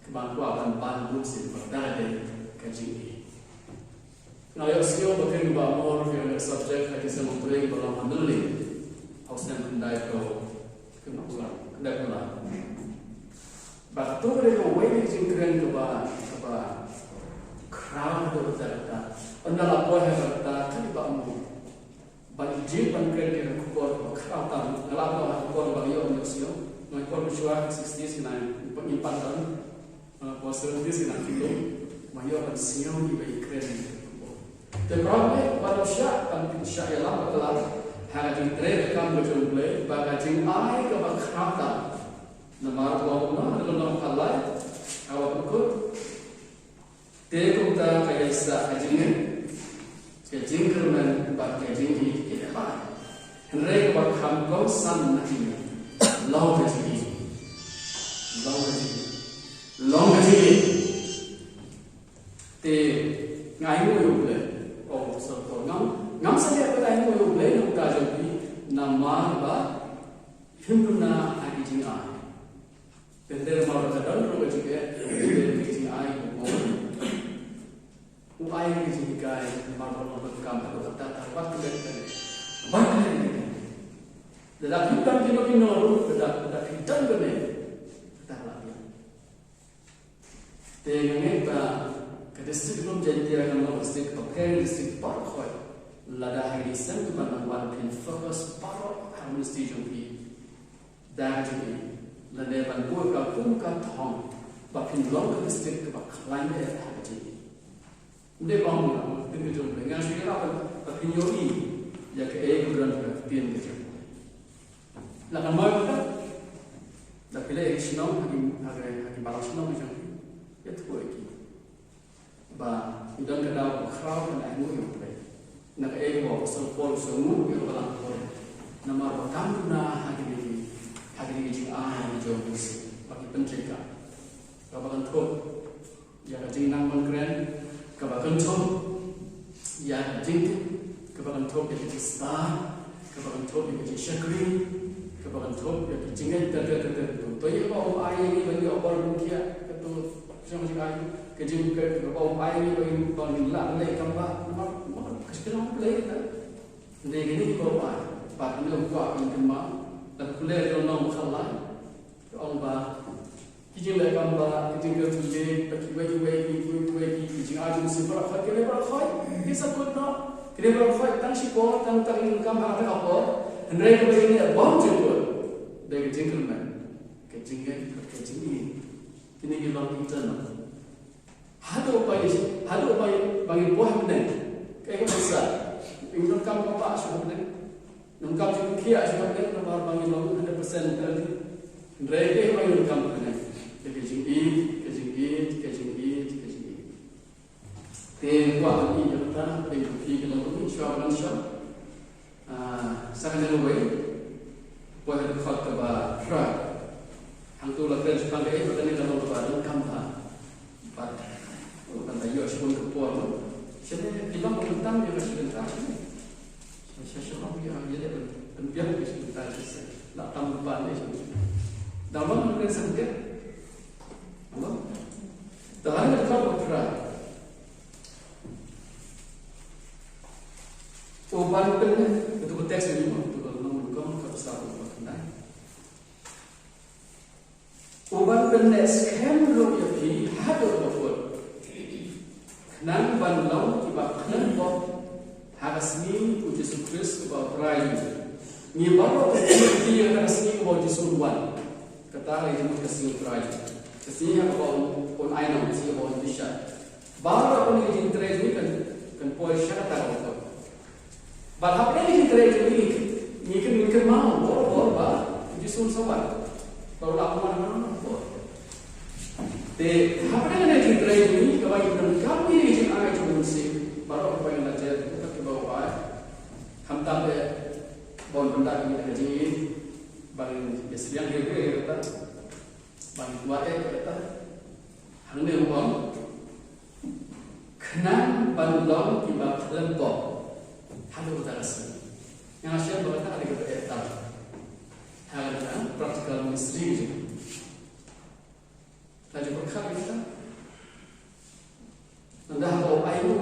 kaba kwah ban ban bunsien, ba ka dei ka jingïeit. Nga ïohsngew ba kane kaba mor ïa ka subject ha ki seng hapdeng ba long ha Nalliang, ha u snem khyndai phew, khyndai phew lai, khyndai phew lai. Ba kato ka dei kawei ka jingkren kaba, kaba khraw haduh katta katta. Ynda la poi ha kata ka dei ba mor. Ban ïa jingpynkhreh ïa ka khubor kaba khraw tam, nga la ong ha ka por ba nga ïoh ïohsngew, nga por mynshuwa ka sixties, ngi nang, ngim pat don, nga por seventies, ngi nang kyllum, ba ïoh ban sngew ïa kiba ïakren ïa ka khubor. Te para bangeit, ban ym shah, ban pynshah ïalam bakla ha ka jingtrei ka kam ka jong U Blei, ba ka jingai kaba khraw tam. Namar ba u nong, u nong ka lai, ka wa kut. Te kumta ka ïaisah ka jingngeit, ka jingkyrmen bad ka jingïeit ki dei ba. Hynrei kaba kham kongsan na ki long ka jingïeit. Long ka jingïeit. Long ka jingïeit. Te nga ainguh ïa U Blei, o sor ko ngam, ngam sa ïa ka ainguh ïa U Blei na ka jong phi namar ba phim duna ha ki jingai. Te namar ba ka don ruh ka jingeh, ka jingai u Blei. U ai ka jinghikai, namar ba u donkam ha ka kata ka wat ka leh ka leh. Wat ka leh ka leh. Lada phi don kino kino ruh, lada, lada phi don kane. Kata ka la biang. Te nga ngeit ba ka district Lum Jaiñtia kan long district ba pher district baroh khoit. Lada ha ki snem kiban nang wan phin focus baroh ha ministry jong phi. Da ka jingïeit, lane ban buh ka kum ka thong ba phin long ka district kaba khlaiñ eh ha ka jingïeit. Ym dei ba ong nga, ktien ka jong U Blei, nga shu ïarap ba phin ïohi ïa kaei kaba don ha ka ktien ka jong U Blei. La ka mut ka, da phi leit ha ki shnong, ha ki, ha ki, ha ki balang shnong jong phi, ïathuh ïa ki. Ba ngi don ka daw ba khraw ban ainguh ïa U Blei. Na kaei kaba u Apostol Paul u sngewnguh ïa ka balang Korinth. Namar ba kam duna ha kine ki, ha kine ki jingai jong u Mynsiem ba ki pyntrei ka. Kaba kynthup ïa ka jingnang ban kren, kaba kynthup ïa ka jingtip, kaba kynthup ïa ka jingstad, kaba kynthup ïa ka jingshakri, kaba kynthup ïa ka jingngeit ter ter ter ter. To ïa kaba u ai ïa ngi ban ïoh bor ban thiah. Jong jong ai ka jing ka ka bau ai ni ba in ba in la le kam ba ma ma ka shi ka long le ka. Hynrei kine ki bau ai ba kine u kwah ban kynmaw, la pule ïa u nongkhatlai. Ka ong ba ki jingleh kam ba ki jingkyrkhu ba kiwei kiwei ki kiwei kiwei ki ki jingai jong u Mynsiem Bakhuid ki leh baroh khoit. Ki sa kut noh ki leh baroh khoit tang shipor tang tang ïa u kam ha kata ka por. Hynrei kaba ïa leh bun jingkut dei ka jingkyrmen, ka jingngeit, ka jingïeit. Kine ki long internal. Haduh ba ngi, haduh ba ngi, ba ngi buh ha bneng. Kaei kaba sa, ngi donkam kaba shuh ha bneng. Donkam jingkhiah shuh ha bneng, namar ba ngi long hundred percent healthy. Hynrei kaei ba ngi donkam ha bneng. Ka jingïeit, ka jingïeit, ka jingïeit, ka jingïeit. Te kwah ban ïeit ïa kata, te phi ki long, shuwa ban shuwa. Ah, sa kane kawei, poi ha dkhot kaba phra. Hangto la kren shaphang kaei, ba kane ka long kaba donkam bha. Bad, oh, kan da ïoh shibun ka por, no? Shane, ki long ba kyntam ïa ka shi bynta shane. Sha, sha, sha, ïa, ïa, ïa, ban, ban biang ka shi bynta shane. La tam ban ne shane. Da long ban kren sa kane. Hello? Da kane ka dkhot kaba phra. U ban pynleh, katu ka text ni mo, katu ka long rukom ka pasal u ban pynleh. U ban pynleh skhem ruh ïa phi haduh ba kut. Khnang ban long kiba khlem pop ha ka sngi u Jisu Khrist uba u Trai jong ngi. Ngi baroh kan ïohi ïa ka sngi uba u Jisu un wan. Kata ka dei ka sngi u Trai jong ngi. Ka sngi ha kaba un, un ai noh, ka sngi uba un bishar. Baroh kane ka jingtrei jong ngi kan, kan poi sha kata ka por. Bad hapdeng ka jingtrei jong ngi, ngi kyn, ngi kynmaw bor bor ba u Jisu un sa wan. Ba u la wan ha kano kano ka por. Te hapdeng kane ka jingtrei jong ngi kaba ngi donkam ïa ka jingai jong u Mynsiem, baroh kaba ngi la jia, kata kaba u ai. Khamtam eh ba un pyndap ïa ngi da ka jingïeit, ba ngin ïasliang ïa kata, ba ngin kwah ïa kata. Hangne u ong, khnang ban long kiba khlem pop haduh kata ka sngi. Nga shem ba kata ka dei kaba eh tam ha ka practical ministry jong ngi. Ka jingpyrkhat ïa kata. Nangta haba u ai ruh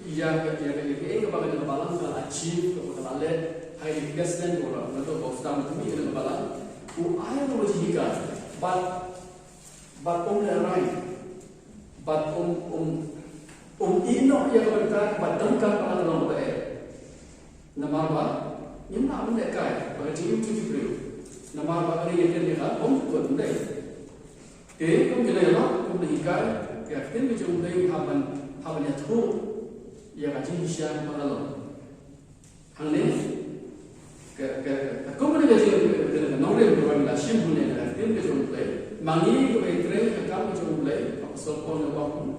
ïa ka, ïa ka, ïa ka, ïa ka, ïa ka balang ka la achieve, ka ba ka la leh ha ïa ka sdang ko la, naduh ba u sdang u mih ïa ka balang, u ai ruh ka jinghikai. Bad, bad um lehrain. Bad um, um, um ïeh noh ïa ka bynta kaba donkam ba ka long kaba eh. Namar ba ngim lah ban lehkai ba ka jingim jong ki briew. Namar ba ka ri ka kren ïa ka bym kut ym dei. Te kum ki la ïalam, kum la hikai, ka ktien ka jong U Blei hap ban, hap ban ïathuh ïa ka jingshisha ba ka long. Hangne ka, ka, ka, kum ka jing ka, ka, ka nongrim kaba ngi la shim hangne na ka ktien ka jong U Blei. Ma ngi kiba ïatrei ha ka kam ka jong U Blei, Apostol Paul u ong,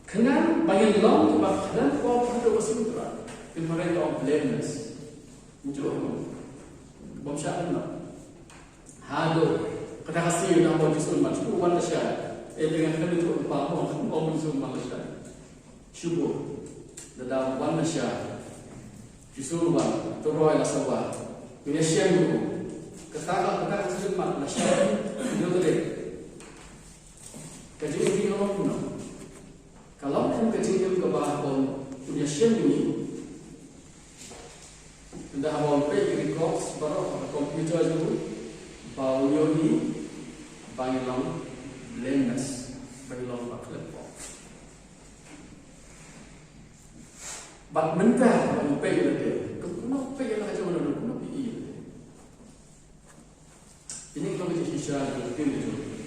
khnang ba ngin long kiba khlem pop haduh ka sngi u Trai. Kin phareng ka ong blameless. Mujur mo. Bym shah noh. Haduh kata ka sngi na ba u Jisu un wan, shu wan lashai. Eh, te ngan kren ïa u pa mo, ong u Jisu un wan lashai. Shu buh. Lada wan lashai, Jisu un wan, to roi la sawa. Ngin ïashem ruh. Kata ka, kata ka sngi mat lashai. Ïoh te dei. Ka jingim ka long kumno? Ka long kum ka jingim kaba haba un ïashem ïa ngi. Ynda haba un peit ïa ki records baroh ha ka computer jong u, ba un ïohi ba ngi long blameless, ba ngi long ba khlem pop. Bad mynta haba ngi peit ïa lade, kumno peit ïa la ka jong u, kumno peit ïa lade. Kine ki long ki jingshisha jong ka ktien ka jong U Blei.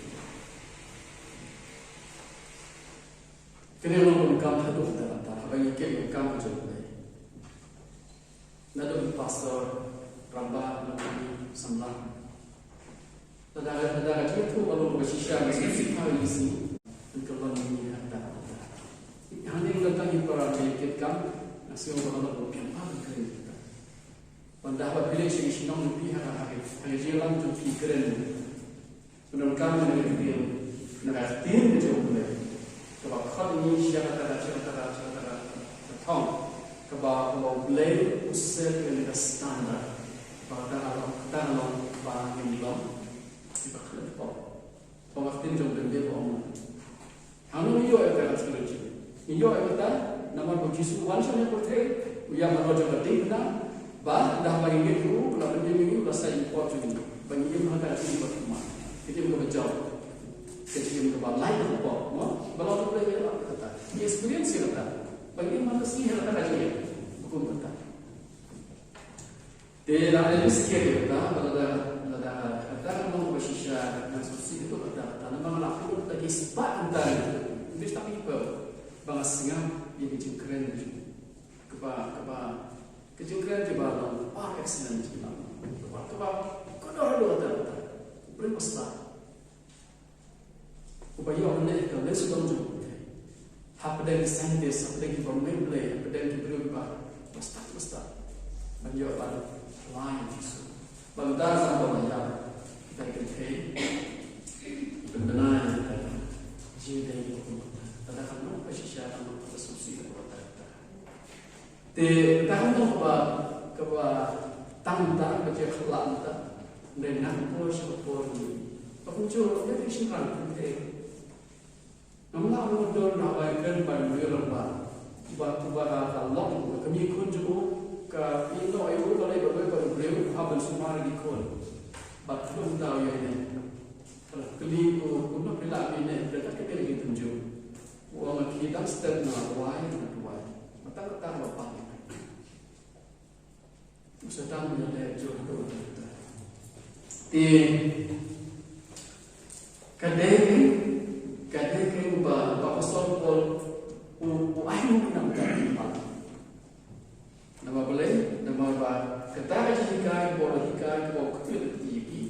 Kine ki long ki kam haduh katta katta, haba ngi kit ïa ka kam ka jong U Blei. Naduh u pastor, rangbah, nongkynmaw, samla. Lada, lada ka jingïathuh ka long kaba shisha, ka shisha ka long shisha. Ngi kyllon ïa ngi ha katta katta. Hangne nga tang ïa para ki kit kam, nga sngew ba ka long kaba biang bha ban kren ïa kata. Ban da haba phi leit sha ki shnong jong phi ha ka, ha ka, ha ka jingïalam jong phi kren. Pyndonkam ïa ka ktien, na ka ktien ka jong U Blei. Kaba khot ïa ngi sha kata ka, sha kata ka, sha kata ka thong. Kaba, kaba U Blei u set ïa ka standard. Ba kata ka long, kata ka long ba ngin long. Ba khlem pop. Ba ba ktien jong Bible ba ong. Hangno ngi ïoh ïa kata ka theology? Ngi ïoh ïa kata namar ba u Jisu u wan sha ïa ka pyrthei, u ïam halor jong ka diengphna, ba ynda ba ngi ngeit ïa u, u la pynim ïa ngi, u la sai ïa ki pop jong ngi. Ba ngi im ha ka jingim ba khlem mut. Ka jingim kaba jam. Ka jingim kaba lai kaba pop, mo? Ba long kaba lai ïa kata. Ngi experience ïa kata. Ba ngi im ha ka sngi ha kata ka jingim. Ba kum kata. Te la ai risk ïa kata, ba lada, lada kata ka long ba shisha, nga sngewsih ïa kata, kata, namar nga la put da ki spah kynta. Bis ta ki ba, ba nga sngap ïa ki jingkren. Kaba, kaba, ki jingkren kiba long par excellence kiba long. Kaba, kaba, kaba kordor haduh kata, kata. Briew ba stad. Uba ïoh leh ka leh sdang jong u Blei. Hapdeng ki scientist, hapdeng ki bym ngeit Blei, hapdeng ki briew kiba, ba stad, ba stad. Ban ïoh ban ïa Jisu. Ban da sa ba ïa. Kita ki kynthei. Ban bna ïa kita. Jingdei ki kum. Lada kam long ba shisha, kam long ba shisha, ba shisha. Te kata ka long kaba, kaba tang ta, ba jia khlak ta. Hynrei na ka por sha ka por ni. Ba kumjuh ïa ki shynrang kynthei. Ngam lah ban ong da ba ïa kren ba ïa lang ba. Ba, ba ka long ka kmie khun jong u ka ïehnoh ïa u balei ba balei ba u briew u hap ban sumar ïa ki khun. Bad kumta u ïa ïa. Ka la kylli u kumno phi lah ban ïehnoh da ka kmie ki khun jong u. U ong, ki dang step na duwai, na duwai. Ba tang kata ba pang. U Satan u la leh jur haduh katta. Te ka dei, ka dei kaba, ba Apostol Paul u, u ai nguh na kata ka jingpang. Namar balei, namar ba kata ka jinghikai, ba u la hikai, ba u kyrpad ïa ki,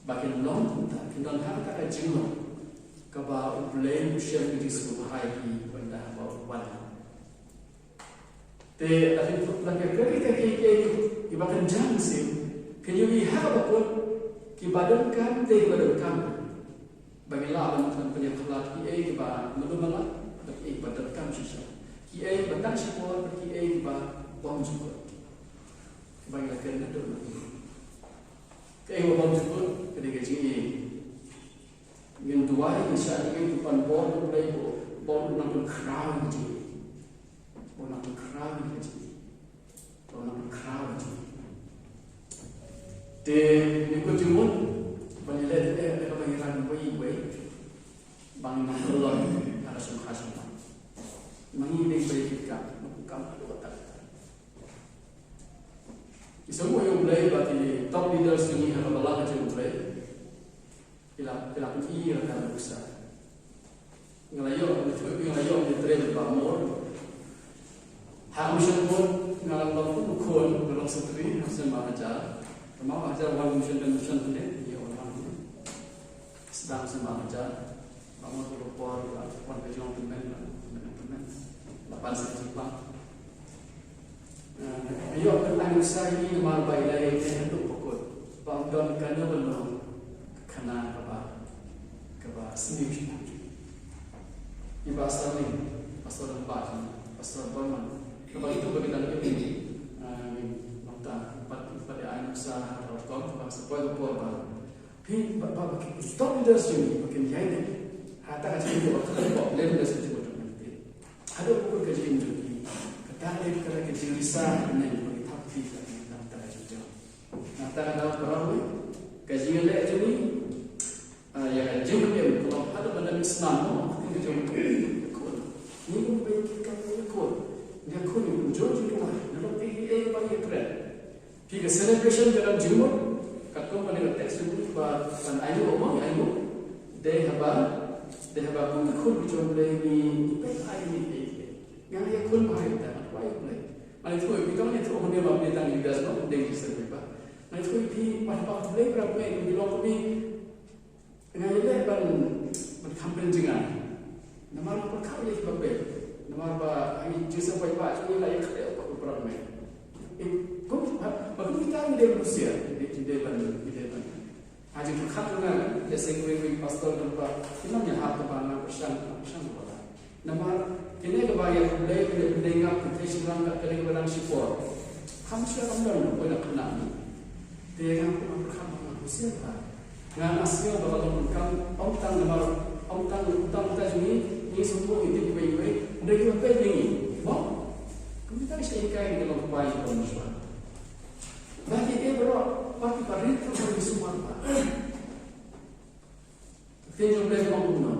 ba kin long kumta, kin don ha kata ka jinglong kaba U Blei u shem ïa ki sngewbha ïa ki, ban da ba u wan. Te la ki, la ki, la ki, ki, ki, kiba kynjang sim, kin ïohi ha kaba kut, kiba donkam te kiba donkam. Ba ngi lah ban, ban pynïakhlad kiei kiba mano mala, bad kiei kiba donkam shisha. Kiei kiba tang shipor, bad kiei kiba bym jukut. Kiba ngi la kren naduh na. Kiei kiba bym jukut, ka dei ka jingïeit. Ngin duwai, ngin shah ïing, ngin pan bor, ngin pynleit bor, bor, ngin nang pynkhraw ïa ka jingïeit. Bor, nang pynkhraw ïa ka jingïeit. Bor, nang pynkhraw ïa ka jingïeit. Te, ngin kut jingmut, ban ïaleh, ïaleh, ïaleh, ban ïalam, wei, wei. Ban nang pynlong, ha ka shongkha shongman. Nang ïa dei, wei, kita, nang pynkhraw, nang pynkhraw. Ki sngewbha ïa U Blei, ba ki top leaders jong ngi ha ka balang ka jong U Blei. Ki la, ki la pyni ïa ka nuksa. Nga la ïoh, nga la ïoh, nga la ïoh, nga la trei bad Bah Mor. Ha ka mission board, nga la long kum u khun, nga long secretary, ha snem ar hajar. Tangba ar hajar wan mission, mission pynleit, ïa wan wan. Sdang snem ar hajar. Bah Mor ka por, wan ka jong tymmen, tymmen, tymmen. La pan sa jingpang. Ïoh, kan ai nuksa ïa ngi namar ba i la ïeng haduh ba kut. Ba ym don kano kano ka khana kaba, kaba sniew shuh. I Bah Sterling, Pastor Lampa, Pastor Borman, kaba itu ba ki dang ïeng, ah, ngi nangta, pat, pat ai nuksa ha ka rukom, kaba sa poi ka por ba Phi, ba, ba, ba ki top leaders jong ngi, ba kin ïaineh. Hata ka jingmut ba ka top leaders ka jingmut jong ngi. Haduh ba kut ka jingim jong ngi. Kata ka dei ka, ka jingrisa ka neng ba ki thap phi ka neng, kata ka jingjia. Nangta ka daw para ngi, ka jingleh jong ngi. Ah, ïa ka jingim ka long haduh ban da mih snam mo, ka jingim ka khun. Ngi kum ba ki ka ka khun. Ngi khun ngi kum jong jingduwai. Nalor phi ei ba ngi kren. Phi ka celebration ka dang jingmut, katkum kane ka text jingmut ba ban ainguh, mo, ainguh. Dei haba, dei haba kum ki khun ki jong U Blei ngi, ngi peit ai ngi peit. Nga ïa khun ba ïa ta, ba ïa U Blei. Nga ïathuh ïa phi, tang ïathuh ïa U Blei ba phi tang ïa U S, no, dei ki seng ba. Nga ïathuh ïa phi ba haba U Blei ba phi ngi long kum ngi. Nga ïaleh ban, ban campaign jingngeit. Namar ba ka ïa kiba peit. Namar ba ha i jingïaseng paidbah jong ngi la ïa khleh bad u Prime Minister. Eh, kum, ha, ba kum kita ngi dei ban husiar, ngi dei, ngi dei ban, ngi dei ban. Ha jingpyrkhat jong nga, lehse wei wei pastor jong ba, ki nang ïahap ba nga pyrshang, nga pyrshang ba la. Namar kine kiba ïa U Blei, U Blei, U Blei ngap, U Blei shynrang, ka kane kaba dang shipor. Kam shu kam don, poi na khynnah. Te nga pyrkhat ba nga husiar ba. Nga sngew ba ka long kam, ym tang namar, ym tang, ym tang ta jong ngi, ngi sngewthuh ngi tip iwei iwei, hynrei kiba peit ïa ngi. Mo? Kumta shisha ka long kaba ïa ka mynshuwa. Ba ki, eh, baroh, ba ki barit kiba sumar bha. Ktien jong U Blei ka ong kumno,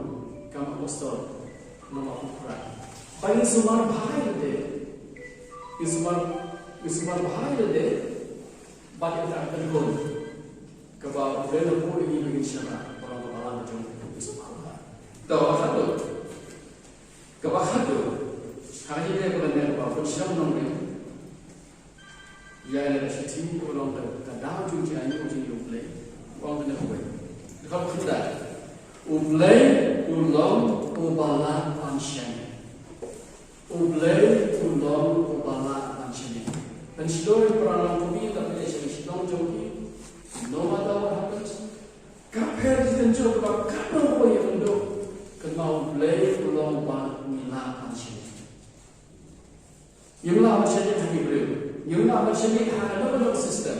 kam apostol, namar u Khrist. Ba ngin sumar bha ïa lade. Ngin sumar, ngin sumar bha ïa lade. Bad ïa kata ka kyndon kaba U Blei u la buh ïa ngi ba ngin shah, ba long ka balang ka jong u. Ngin sumar bha. Te kaba khatduh. Kaba khatduh. Hangne ba ngan ong ba pynshong nongrim. Ïa, ïa ka shithi ka long ka, ka daw jong jingaiñguh jong U Blei. U ong kane kawei. Kaba khyndai. U Blei u long uba lah ban shaniah. U Blei u long uba lah ban shaniah. Pynshlur ïa para longkmie, lada phi leit sha ki shnong jong ki, no matter what happens, ka pher jingtynjuh kaba katno kaba ïa kynduh, kynmaw U Blei u long uba ngi lah ban shaniah. Ngim lah ban shaniah ha ki briew. Ngim lah ban shaniah ha kano kano ka system.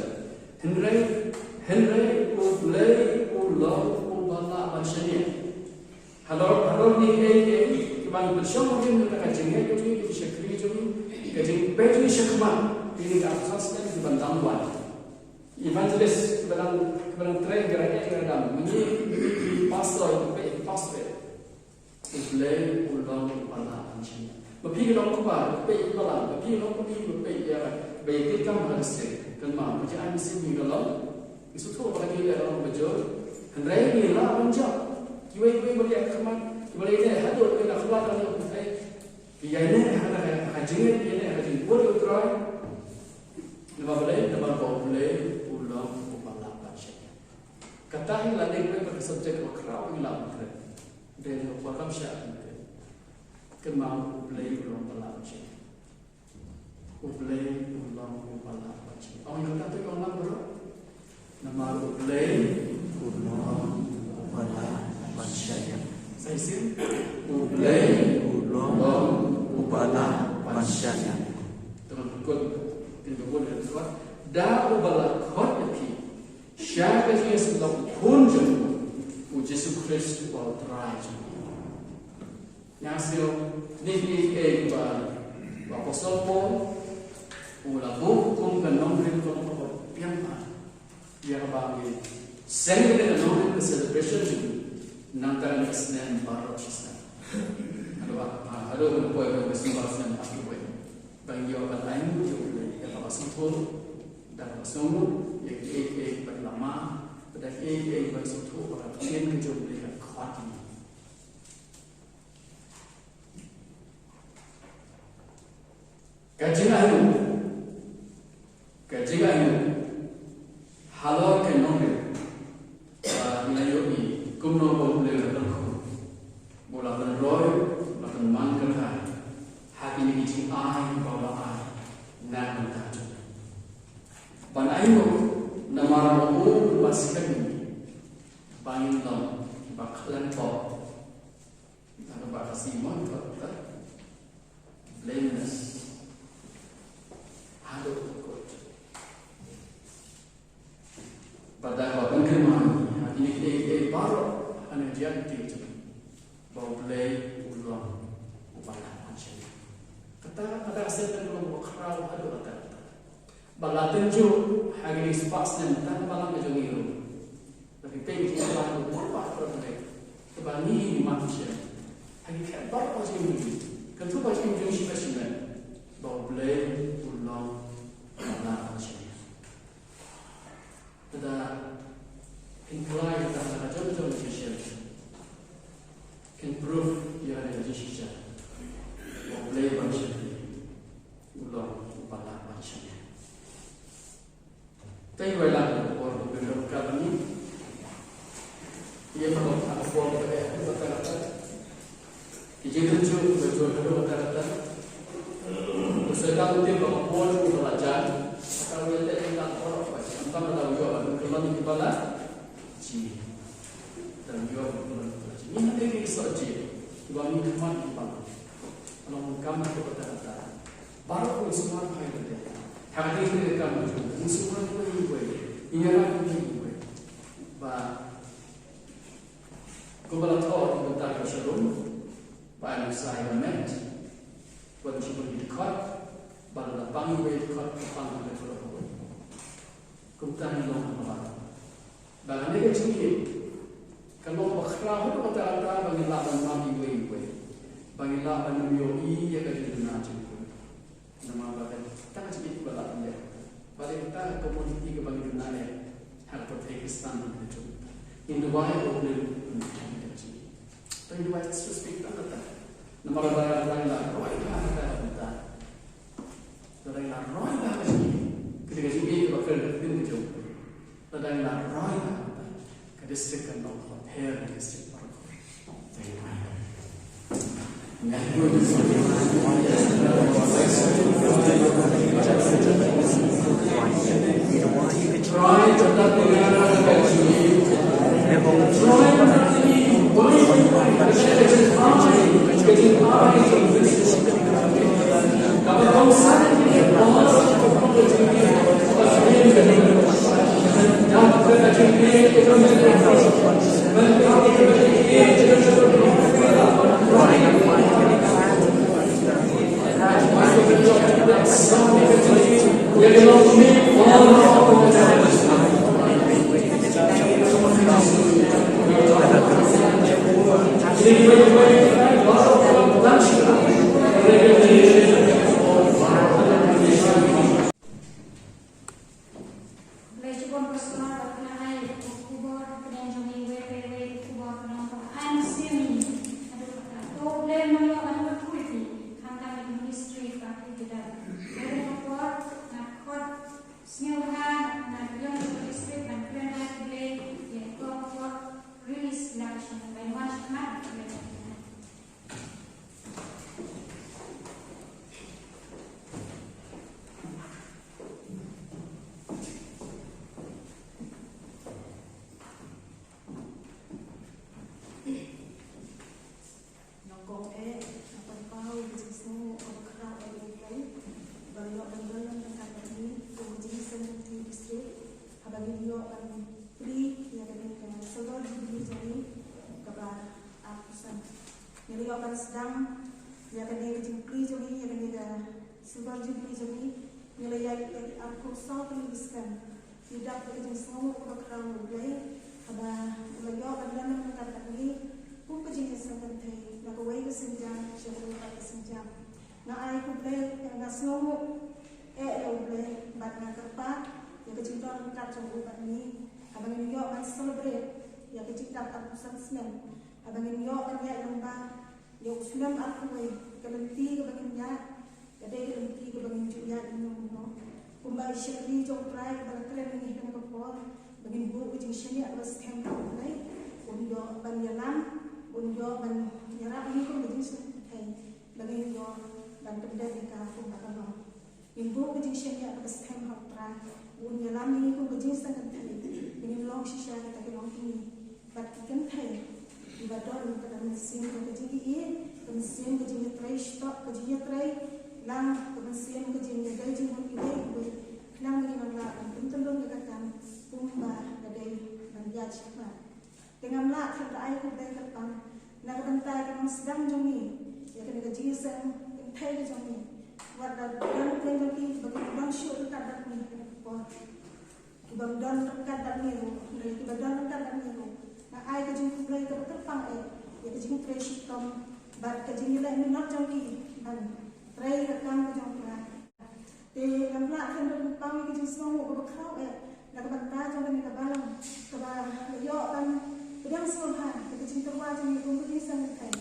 Hynrei, hynrei U Blei u long uba lah ban shaniah. Halor, halor kine kiei kiei kiba ngi pynshong nongrim na ka jingngeit jong ngi, ka jingshakri jong ngi, ka jingpeit jong ngi shakhmat, kine ki arphew san snem kiban dang wan. Evangelist kiba dang, kiba dang trei, kiba dang, kiba dang, ngi, ngi, ngi pastor, ngi peit, ngi pastor. U Blei u long uba lah ban shaniah. Ma phi long kpa, peit ïa ka balang, ma phi long kmie, peit ïa ka, ba ïa ka kam ha district. Kynmaw, ma jingïaid mynsiem ka long, ngi sngewthuh ba ka jingïaid ka long ba jur. Hynrei ngi lah ban jop. Kiwei kiwei ba leh ha khmat, kiba leh haduh ka khlad ka long, eh, ki ïaineh ha ka, ha ka jingngeit, ki ïaineh ha ka jingbud ïa U Trai. Namar balei, namar ba U Blei u long uba lah ban shaniah. Kata hi la dei kawei ka subject ba khraw ngi lah ban kren. Dei na ka por kam shah ngi kren. Kynmaw U Blei u long uba lah ban shaniah. U Blei u long uba lah ban shaniah. Ong ïa kata to ong lang baroh. Namar U Blei u long uba lah ban shaniah. Sa shisien. U Blei u long uba lah ban shaniah. Te ngan pynkut, te ngan pynkut ïa ka khot. Da uba la khot ïa phi sha ka jingïasyllok u Khun jong u, U Jisu Khrist uba U Trai jong ngi. Nga sngew kine ki kiei kiei ba, ba u Apostol Paul u la buh kum ka nongrim, kum ka nongrim kaba biang bha ïa kaba ngi seng ïa ka nongrim, ka celebration jong ngi nangta ka snem baroh shi snem. Haduh ba, haduh ban poi ka snem baroh snem ba ki wei. Ba ngi ïoh ban ainguh ïa U Blei da kaba sngewthuh, da kaba sngewnguh ïa kiei kiei ba ki la mad, da kiei kiei ba ngi sngewthuh ba ka ktien ka jong U Blei ka khot ïa ngi. Ka jingaiñguh, ka jingaiñguh halor ka nongrim, ba ngi la ïohi kumno ba U Blei u la kyrkhu, ba u la pynroi, u la pynman kyrhai ha kine ki jingai ba u la ai na ka bynta jong ngi. Ban ainguh namar ba u u la skhem ïa ngi ba ngin long kiba khlem pop. Nangta ba ka Khasi mon ka ong ka blameless. Haduh ka kut. Bad da kaba pynkynmaw ha kine kiei kiei baroh ha kane ka jingïaid lynti jong ngi ba U Blei u long uba lah ban shaniah. Kata, kata ka statement ka long kaba khraw haduh katta katta. Ba la tynjuh ha kine ki spah snem tang balang ka jong ngi ruh. La phi peit ki balang ruh mut ba ka ruh. Kaba ngi ngi mat shisha ha ki khynnah baroh ka jong ngi. Ka tu ba jong ngi shimet shimet ba U Blei u long uba lah ban shaniah. Lada phin khlaiñ kata ha ka jong jong ka shisha, phin proof ïa kane ka jingshisha ba U Blei ban shaniah u long uba lah ban shaniah. Te wei la ka por ba phin ïoh ka bani. Ïa ka por ba ka por ba ka por ba ka por. Ki jingtynjuh ba jur haduh katta katta. Ka Soitan u tip ba ka por jong u ka la jan. Ka la ïateh ïa ka por ba jan. Khamtam ba la u ïoh ba ka la ni ba la ji. Da u ïoh ba ka la ji. Ngi hynrei ngi soh ji. Kiba ngi khmat kiba. Ka long kam haduh katta katta. Baroh ngi sumar bha ïa lade. Ha ka dei ka kam jong ngi sumar bha ïa lade. Ngi ïarap ïa lade. Ba Kumba la thoh ïa ka bynta ka shalom, ba ai nuksa ïa ka met, wan shibun ki dkhot, ba lada pang iwei i dkhot ka pang ka jong ka. Kumta ngi long ha kaba. Ba kane ka jingïeit ka long ba khraw haduh katta katta ba ngi lah ban map iwei iwei, ba ngi lah ban ym ïohi ïa ka jingduna jingpyrkhat. Namar ba ka, kata ka jingïeit ba la pynlong. Ba dei kata ka community kaba ngi duna ïa ha ka pyrthei Khristan ba ngi duna. Ngin duwai ba U Blei un pynlong ïa ka jingïeit. Te ngin duwai specific tang kata. Namar ba la, la, la roi bha kata ka bynta. La, la roi bha ka jingïeit. Kata ka jingïeit kaba kren ka ktien ka jong. Lada ngi la roi bha ka district kan long pher na district baroh. Blei shibun pastor, ba phi la ai u khubor, pdeng jong ngi wei pa wei u khubor, ka long ba ai mynsiem ïa ngi. Haduh katta. To Blei un ïoh ban kyrkhu ïa phi, khamtam ïa ka ministry ba phi la dep. Blei ka por, nga khot sngewbha na ka liang jong ka district ban kren ha U Blei ïa ka por release election. Ban wan shakhmat Blei. Nyngkong eh, nga pynpaw ïa ka jingsngewnguh kaba khraw eh ïa U Blei, ba la ïoh ban don ryngkat bad ngi kum ka Jingïaseng Kynthei District, haba ngin ïoh ban plie ïa kane ka Silver Jubilee jong ngi kaba arphew san. Ngi la ïoh ban sdang ïa kane ka jingplie jong ngi, ïa kane ka Silver Jubilee jong ngi, ngi la ïaid ïa ki arphew saw tylli ki snem. Ngi dap da ka jingsngewnguh kaba khraw na U Blei, haba u la ïoh ban don ryngkat bad ngi kum ka Jingïaseng Kynthei na kawei ka sienjam sha kawei pat ka sienjam. Nga ai khublei, nga sngewnguh eh ïa U Blei bad nga kyrpad ïa ka jingdon ryngkat jong u bad ngi, haba ngin ïoh ban celebrate ïa ka jingdap arphew san snem, haba ngin ïoh ban ïaid lyngba ïa u snem arphew wei. Ka lynti kaba ngin ïaid ka dei ka lynti kaba ngin ju ïaid kumno kumno. Kumba i shakri jong U Trai ba la kren ïa ngi ha kane ka por, ba ngin buh ka jingshaniah kaba skhem ha U Blei, un ïoh ban ïalam, un ïoh ban ïarap ïa ngi kum ka Jingïaseng Kynthei, ba ngin ïoh ban pyndep ïa ka kumba ka long. Ngin buh ka jingshaniah kaba skhem ha U Trai, un ïalam ïa ngi kum ka Jingïaseng Kynthei, ba ngin long shisha kita ki longkmie bad ki kynthei kiba don ka mynsiem ka jingïeit, ka mynsiem ka jingïatrei shitom, ka jingïatrei lang, ka mynsiem ka jingïadei jingmut iwei iwei, khnang ba ngin nang lah ban pyntyllun ïa ka kam kumba ka dei ban ïaid shakhmat. Te ngam lah than da ai khublei kyrpang na ka bynta ka nongsdang jong ngi ïa kane ka Jingïaseng Kynthei ka jong ngi. Wat la don kren jong ki ba ki don shuh ryngkat bad ngi ha kane ka por. Kiba don ryngkat bad ngi ruh, kiba don ryngkat bad ngi ruh, nga ai ka jingkhublei kaba kyrpang eh ïa ka jingtrei shitom bad ka jingïaleh minot jong ki ban trei ka kam ka jong U Trai. Te ngam lah than ban pynpaw ïa ka jingsngewnguh kaba khraw eh na ka bynta jong kane ka balang kaba la ïoh ban pdiang sngewbha ïa ka jingtyrwa jong ngi kum ka Jingïaseng Kynthei.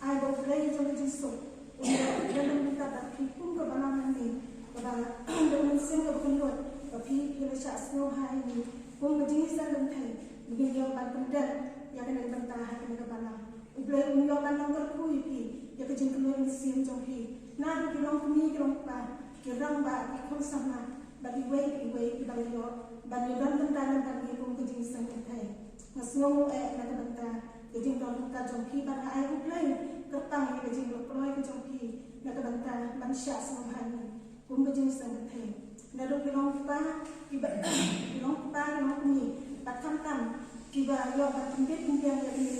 Ai ba U Blei jong ka jingsuk un ïoh ban don ryngkat bad phi kum ka balang hangne, kaba da ka mynsiem kaba kynnoh ba phi, phi la shah sngewbha ïa ngi kum ka Jingïaseng Kynthei, ba ngin ïoh ban pyndep ïa kane ka bynta ha kane ka balang. U Blei un ïoh ban long kyrkhu ïa phi, ïa ka jingkynnoh mynsiem jong phi, naduh ki longkmie, ki longkpa, ki rangbah, ki khun samla bad iwei pa iwei kiba la ïoh ban ïadon bynta lem bad ngi kum ka Jingïaseng Kynthei. Nga sngewnguh eh na ka bynta ka jingdon ryngkat jong phi bad nga ai U Blei kyrpang ïa ka jingïalehkai ka jong phi na ka bynta ban shah sngewbha ïa ngi kum ka Jingïaseng Kynthei. Naduh ki longkpa, kiba, ki longkpa, ki longkmie bad khamtam kiba ïoh ban pynbit pynbiang ïa kane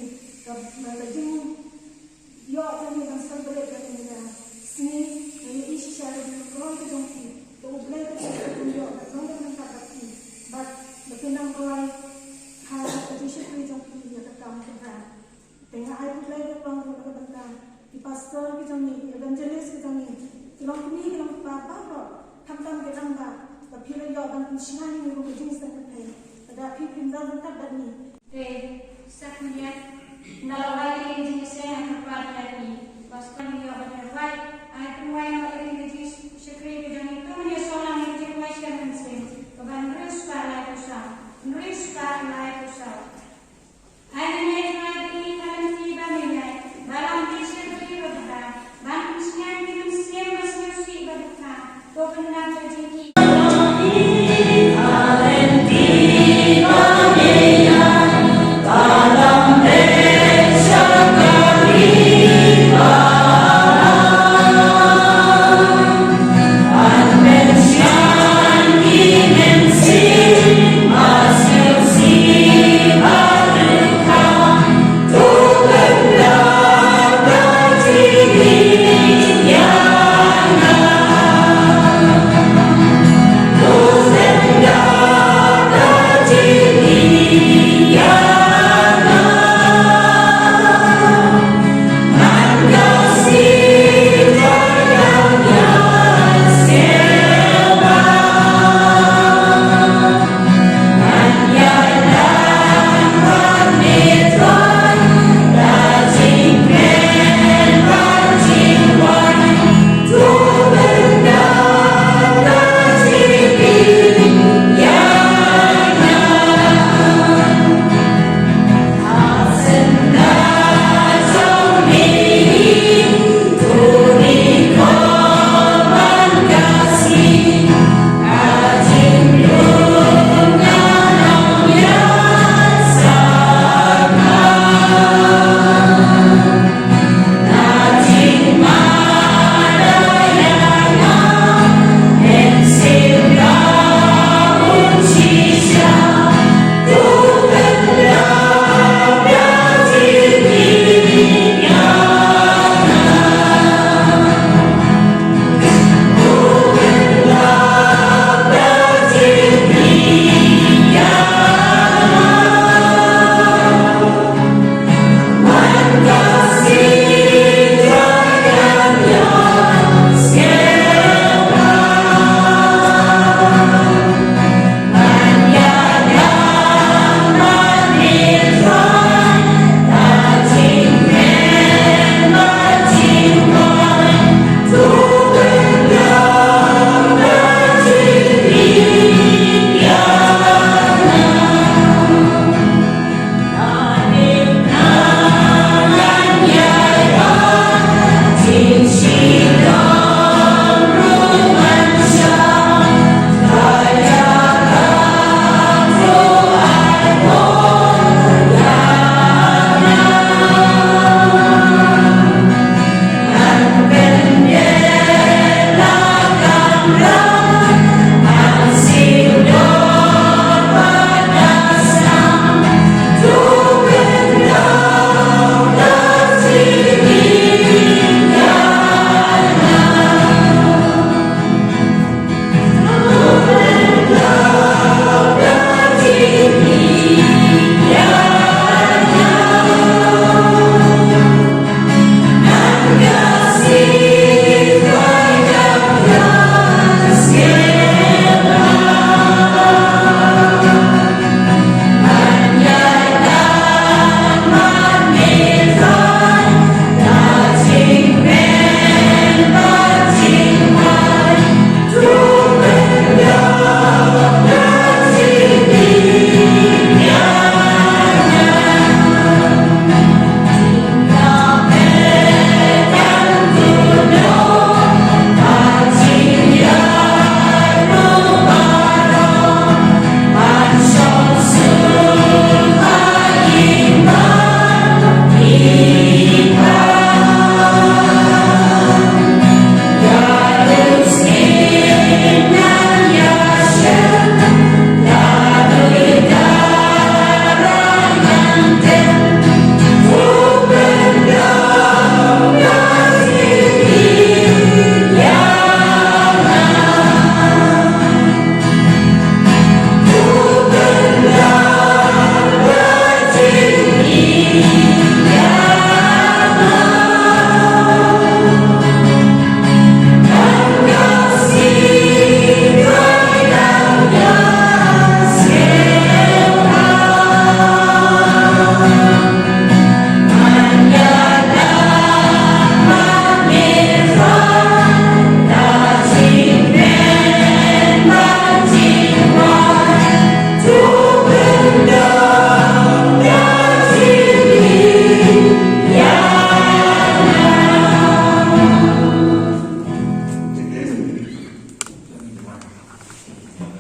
Ba ka jingïoh jong ngi ban celebrate ïa kane ka sngi, ngi ïohi shisha ka jingïoh ka jong phi. Ba U Blei ka jong phi ban ïoh ban long ka bynta bad phi. Bad ba phin nang duwai ha ka jingshakri jong phi ïa ka kam ka bha. Te nga ai khublei ba pang ruh na ka bynta ki pastor ki jong ngi, ki evangelist ki jong ngi, ki long kmie ki long kpa baroh, khamtam ki rangbah, ba phi la ïoh ban pynshngaiñ ïa ngi ruh ka jingsngewthuh. Lada phi phim don ryngkat bad ngi. Te sa khyndiat nga la wai ïa ka jingïaseng ha kyrpad ïa ngi. Pastor ngi ïoh ban ïa wai, ai pynwai noh ïa ka jingshakri ka jong ngi, to ngin ïasoh lang ïa ka jingwai sha mynsiem. Kaba hynriew spah laiphew saw, hynriew spah laiphew saw.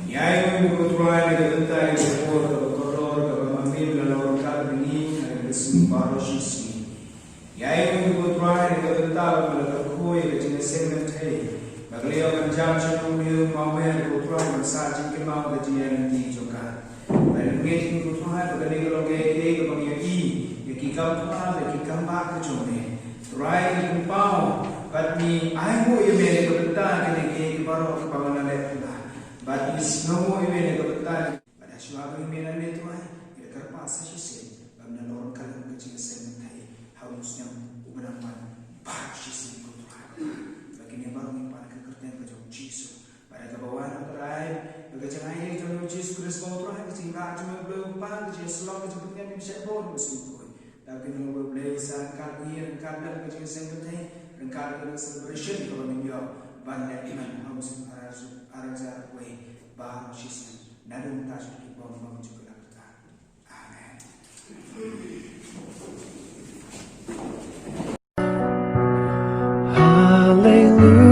Ïa ïa ko Trai na ka bynta ïa ka por kaba kordor kaba ma me me la long ryngkat bad ngi ha ka sngi baroh shisngi. Ïa ïa ko Trai na ka bynta ba me la kyrkhu ïa ka jingïaseng kynthei ba ka la ïoh ban jam sha u Maria u Mawmer, ko Trai, ban sah jingkynmaw ka jingïaid lynti jong ka. Ba ngeit ko Trai ba kane ka long kaei kaei kaba ngi ïohi ïa ki kam khraw, ïa ki kam bah ka jong me. Trai, ngi pynpaw bad ngi ainguh ïa me na ka bynta kane kaei kaei baroh kaba me la leh. Bad ngi sngewnguh ïa me na ka bynta, bad shuwa ba ngi mih na ne, Trai, ngi la kyrpad sa shisien ba me la long ryngkat lem ka jingïaseng kynthei ha u snem uba dang wan baroh shisien, ko Trai. Bad kine baroh ngi pan ha ka kyrteng ka jong u Jisu. Bad da kaba wan, ko Trai, bad ka jingai jong u Jisu Khrist, ko Trai, ka jingrah jong u Blei u Kpa, ka jingïasyllok, ka jingpynkhiah, ka jingsheptieng, ka jingïasyllok. Da kane, ko Blei, sa ryngkat ïa ngi, ryngkat lem ka jingïaseng kynthei, ryngkat lem ka celebration kaba ngin ïoh ban leh mynta ha u snem ar hajar, ar hajar arphew wei, baroh shisien. Naduh mynta sha ki bym bang jong ka la kata. Amen. Hallelujah.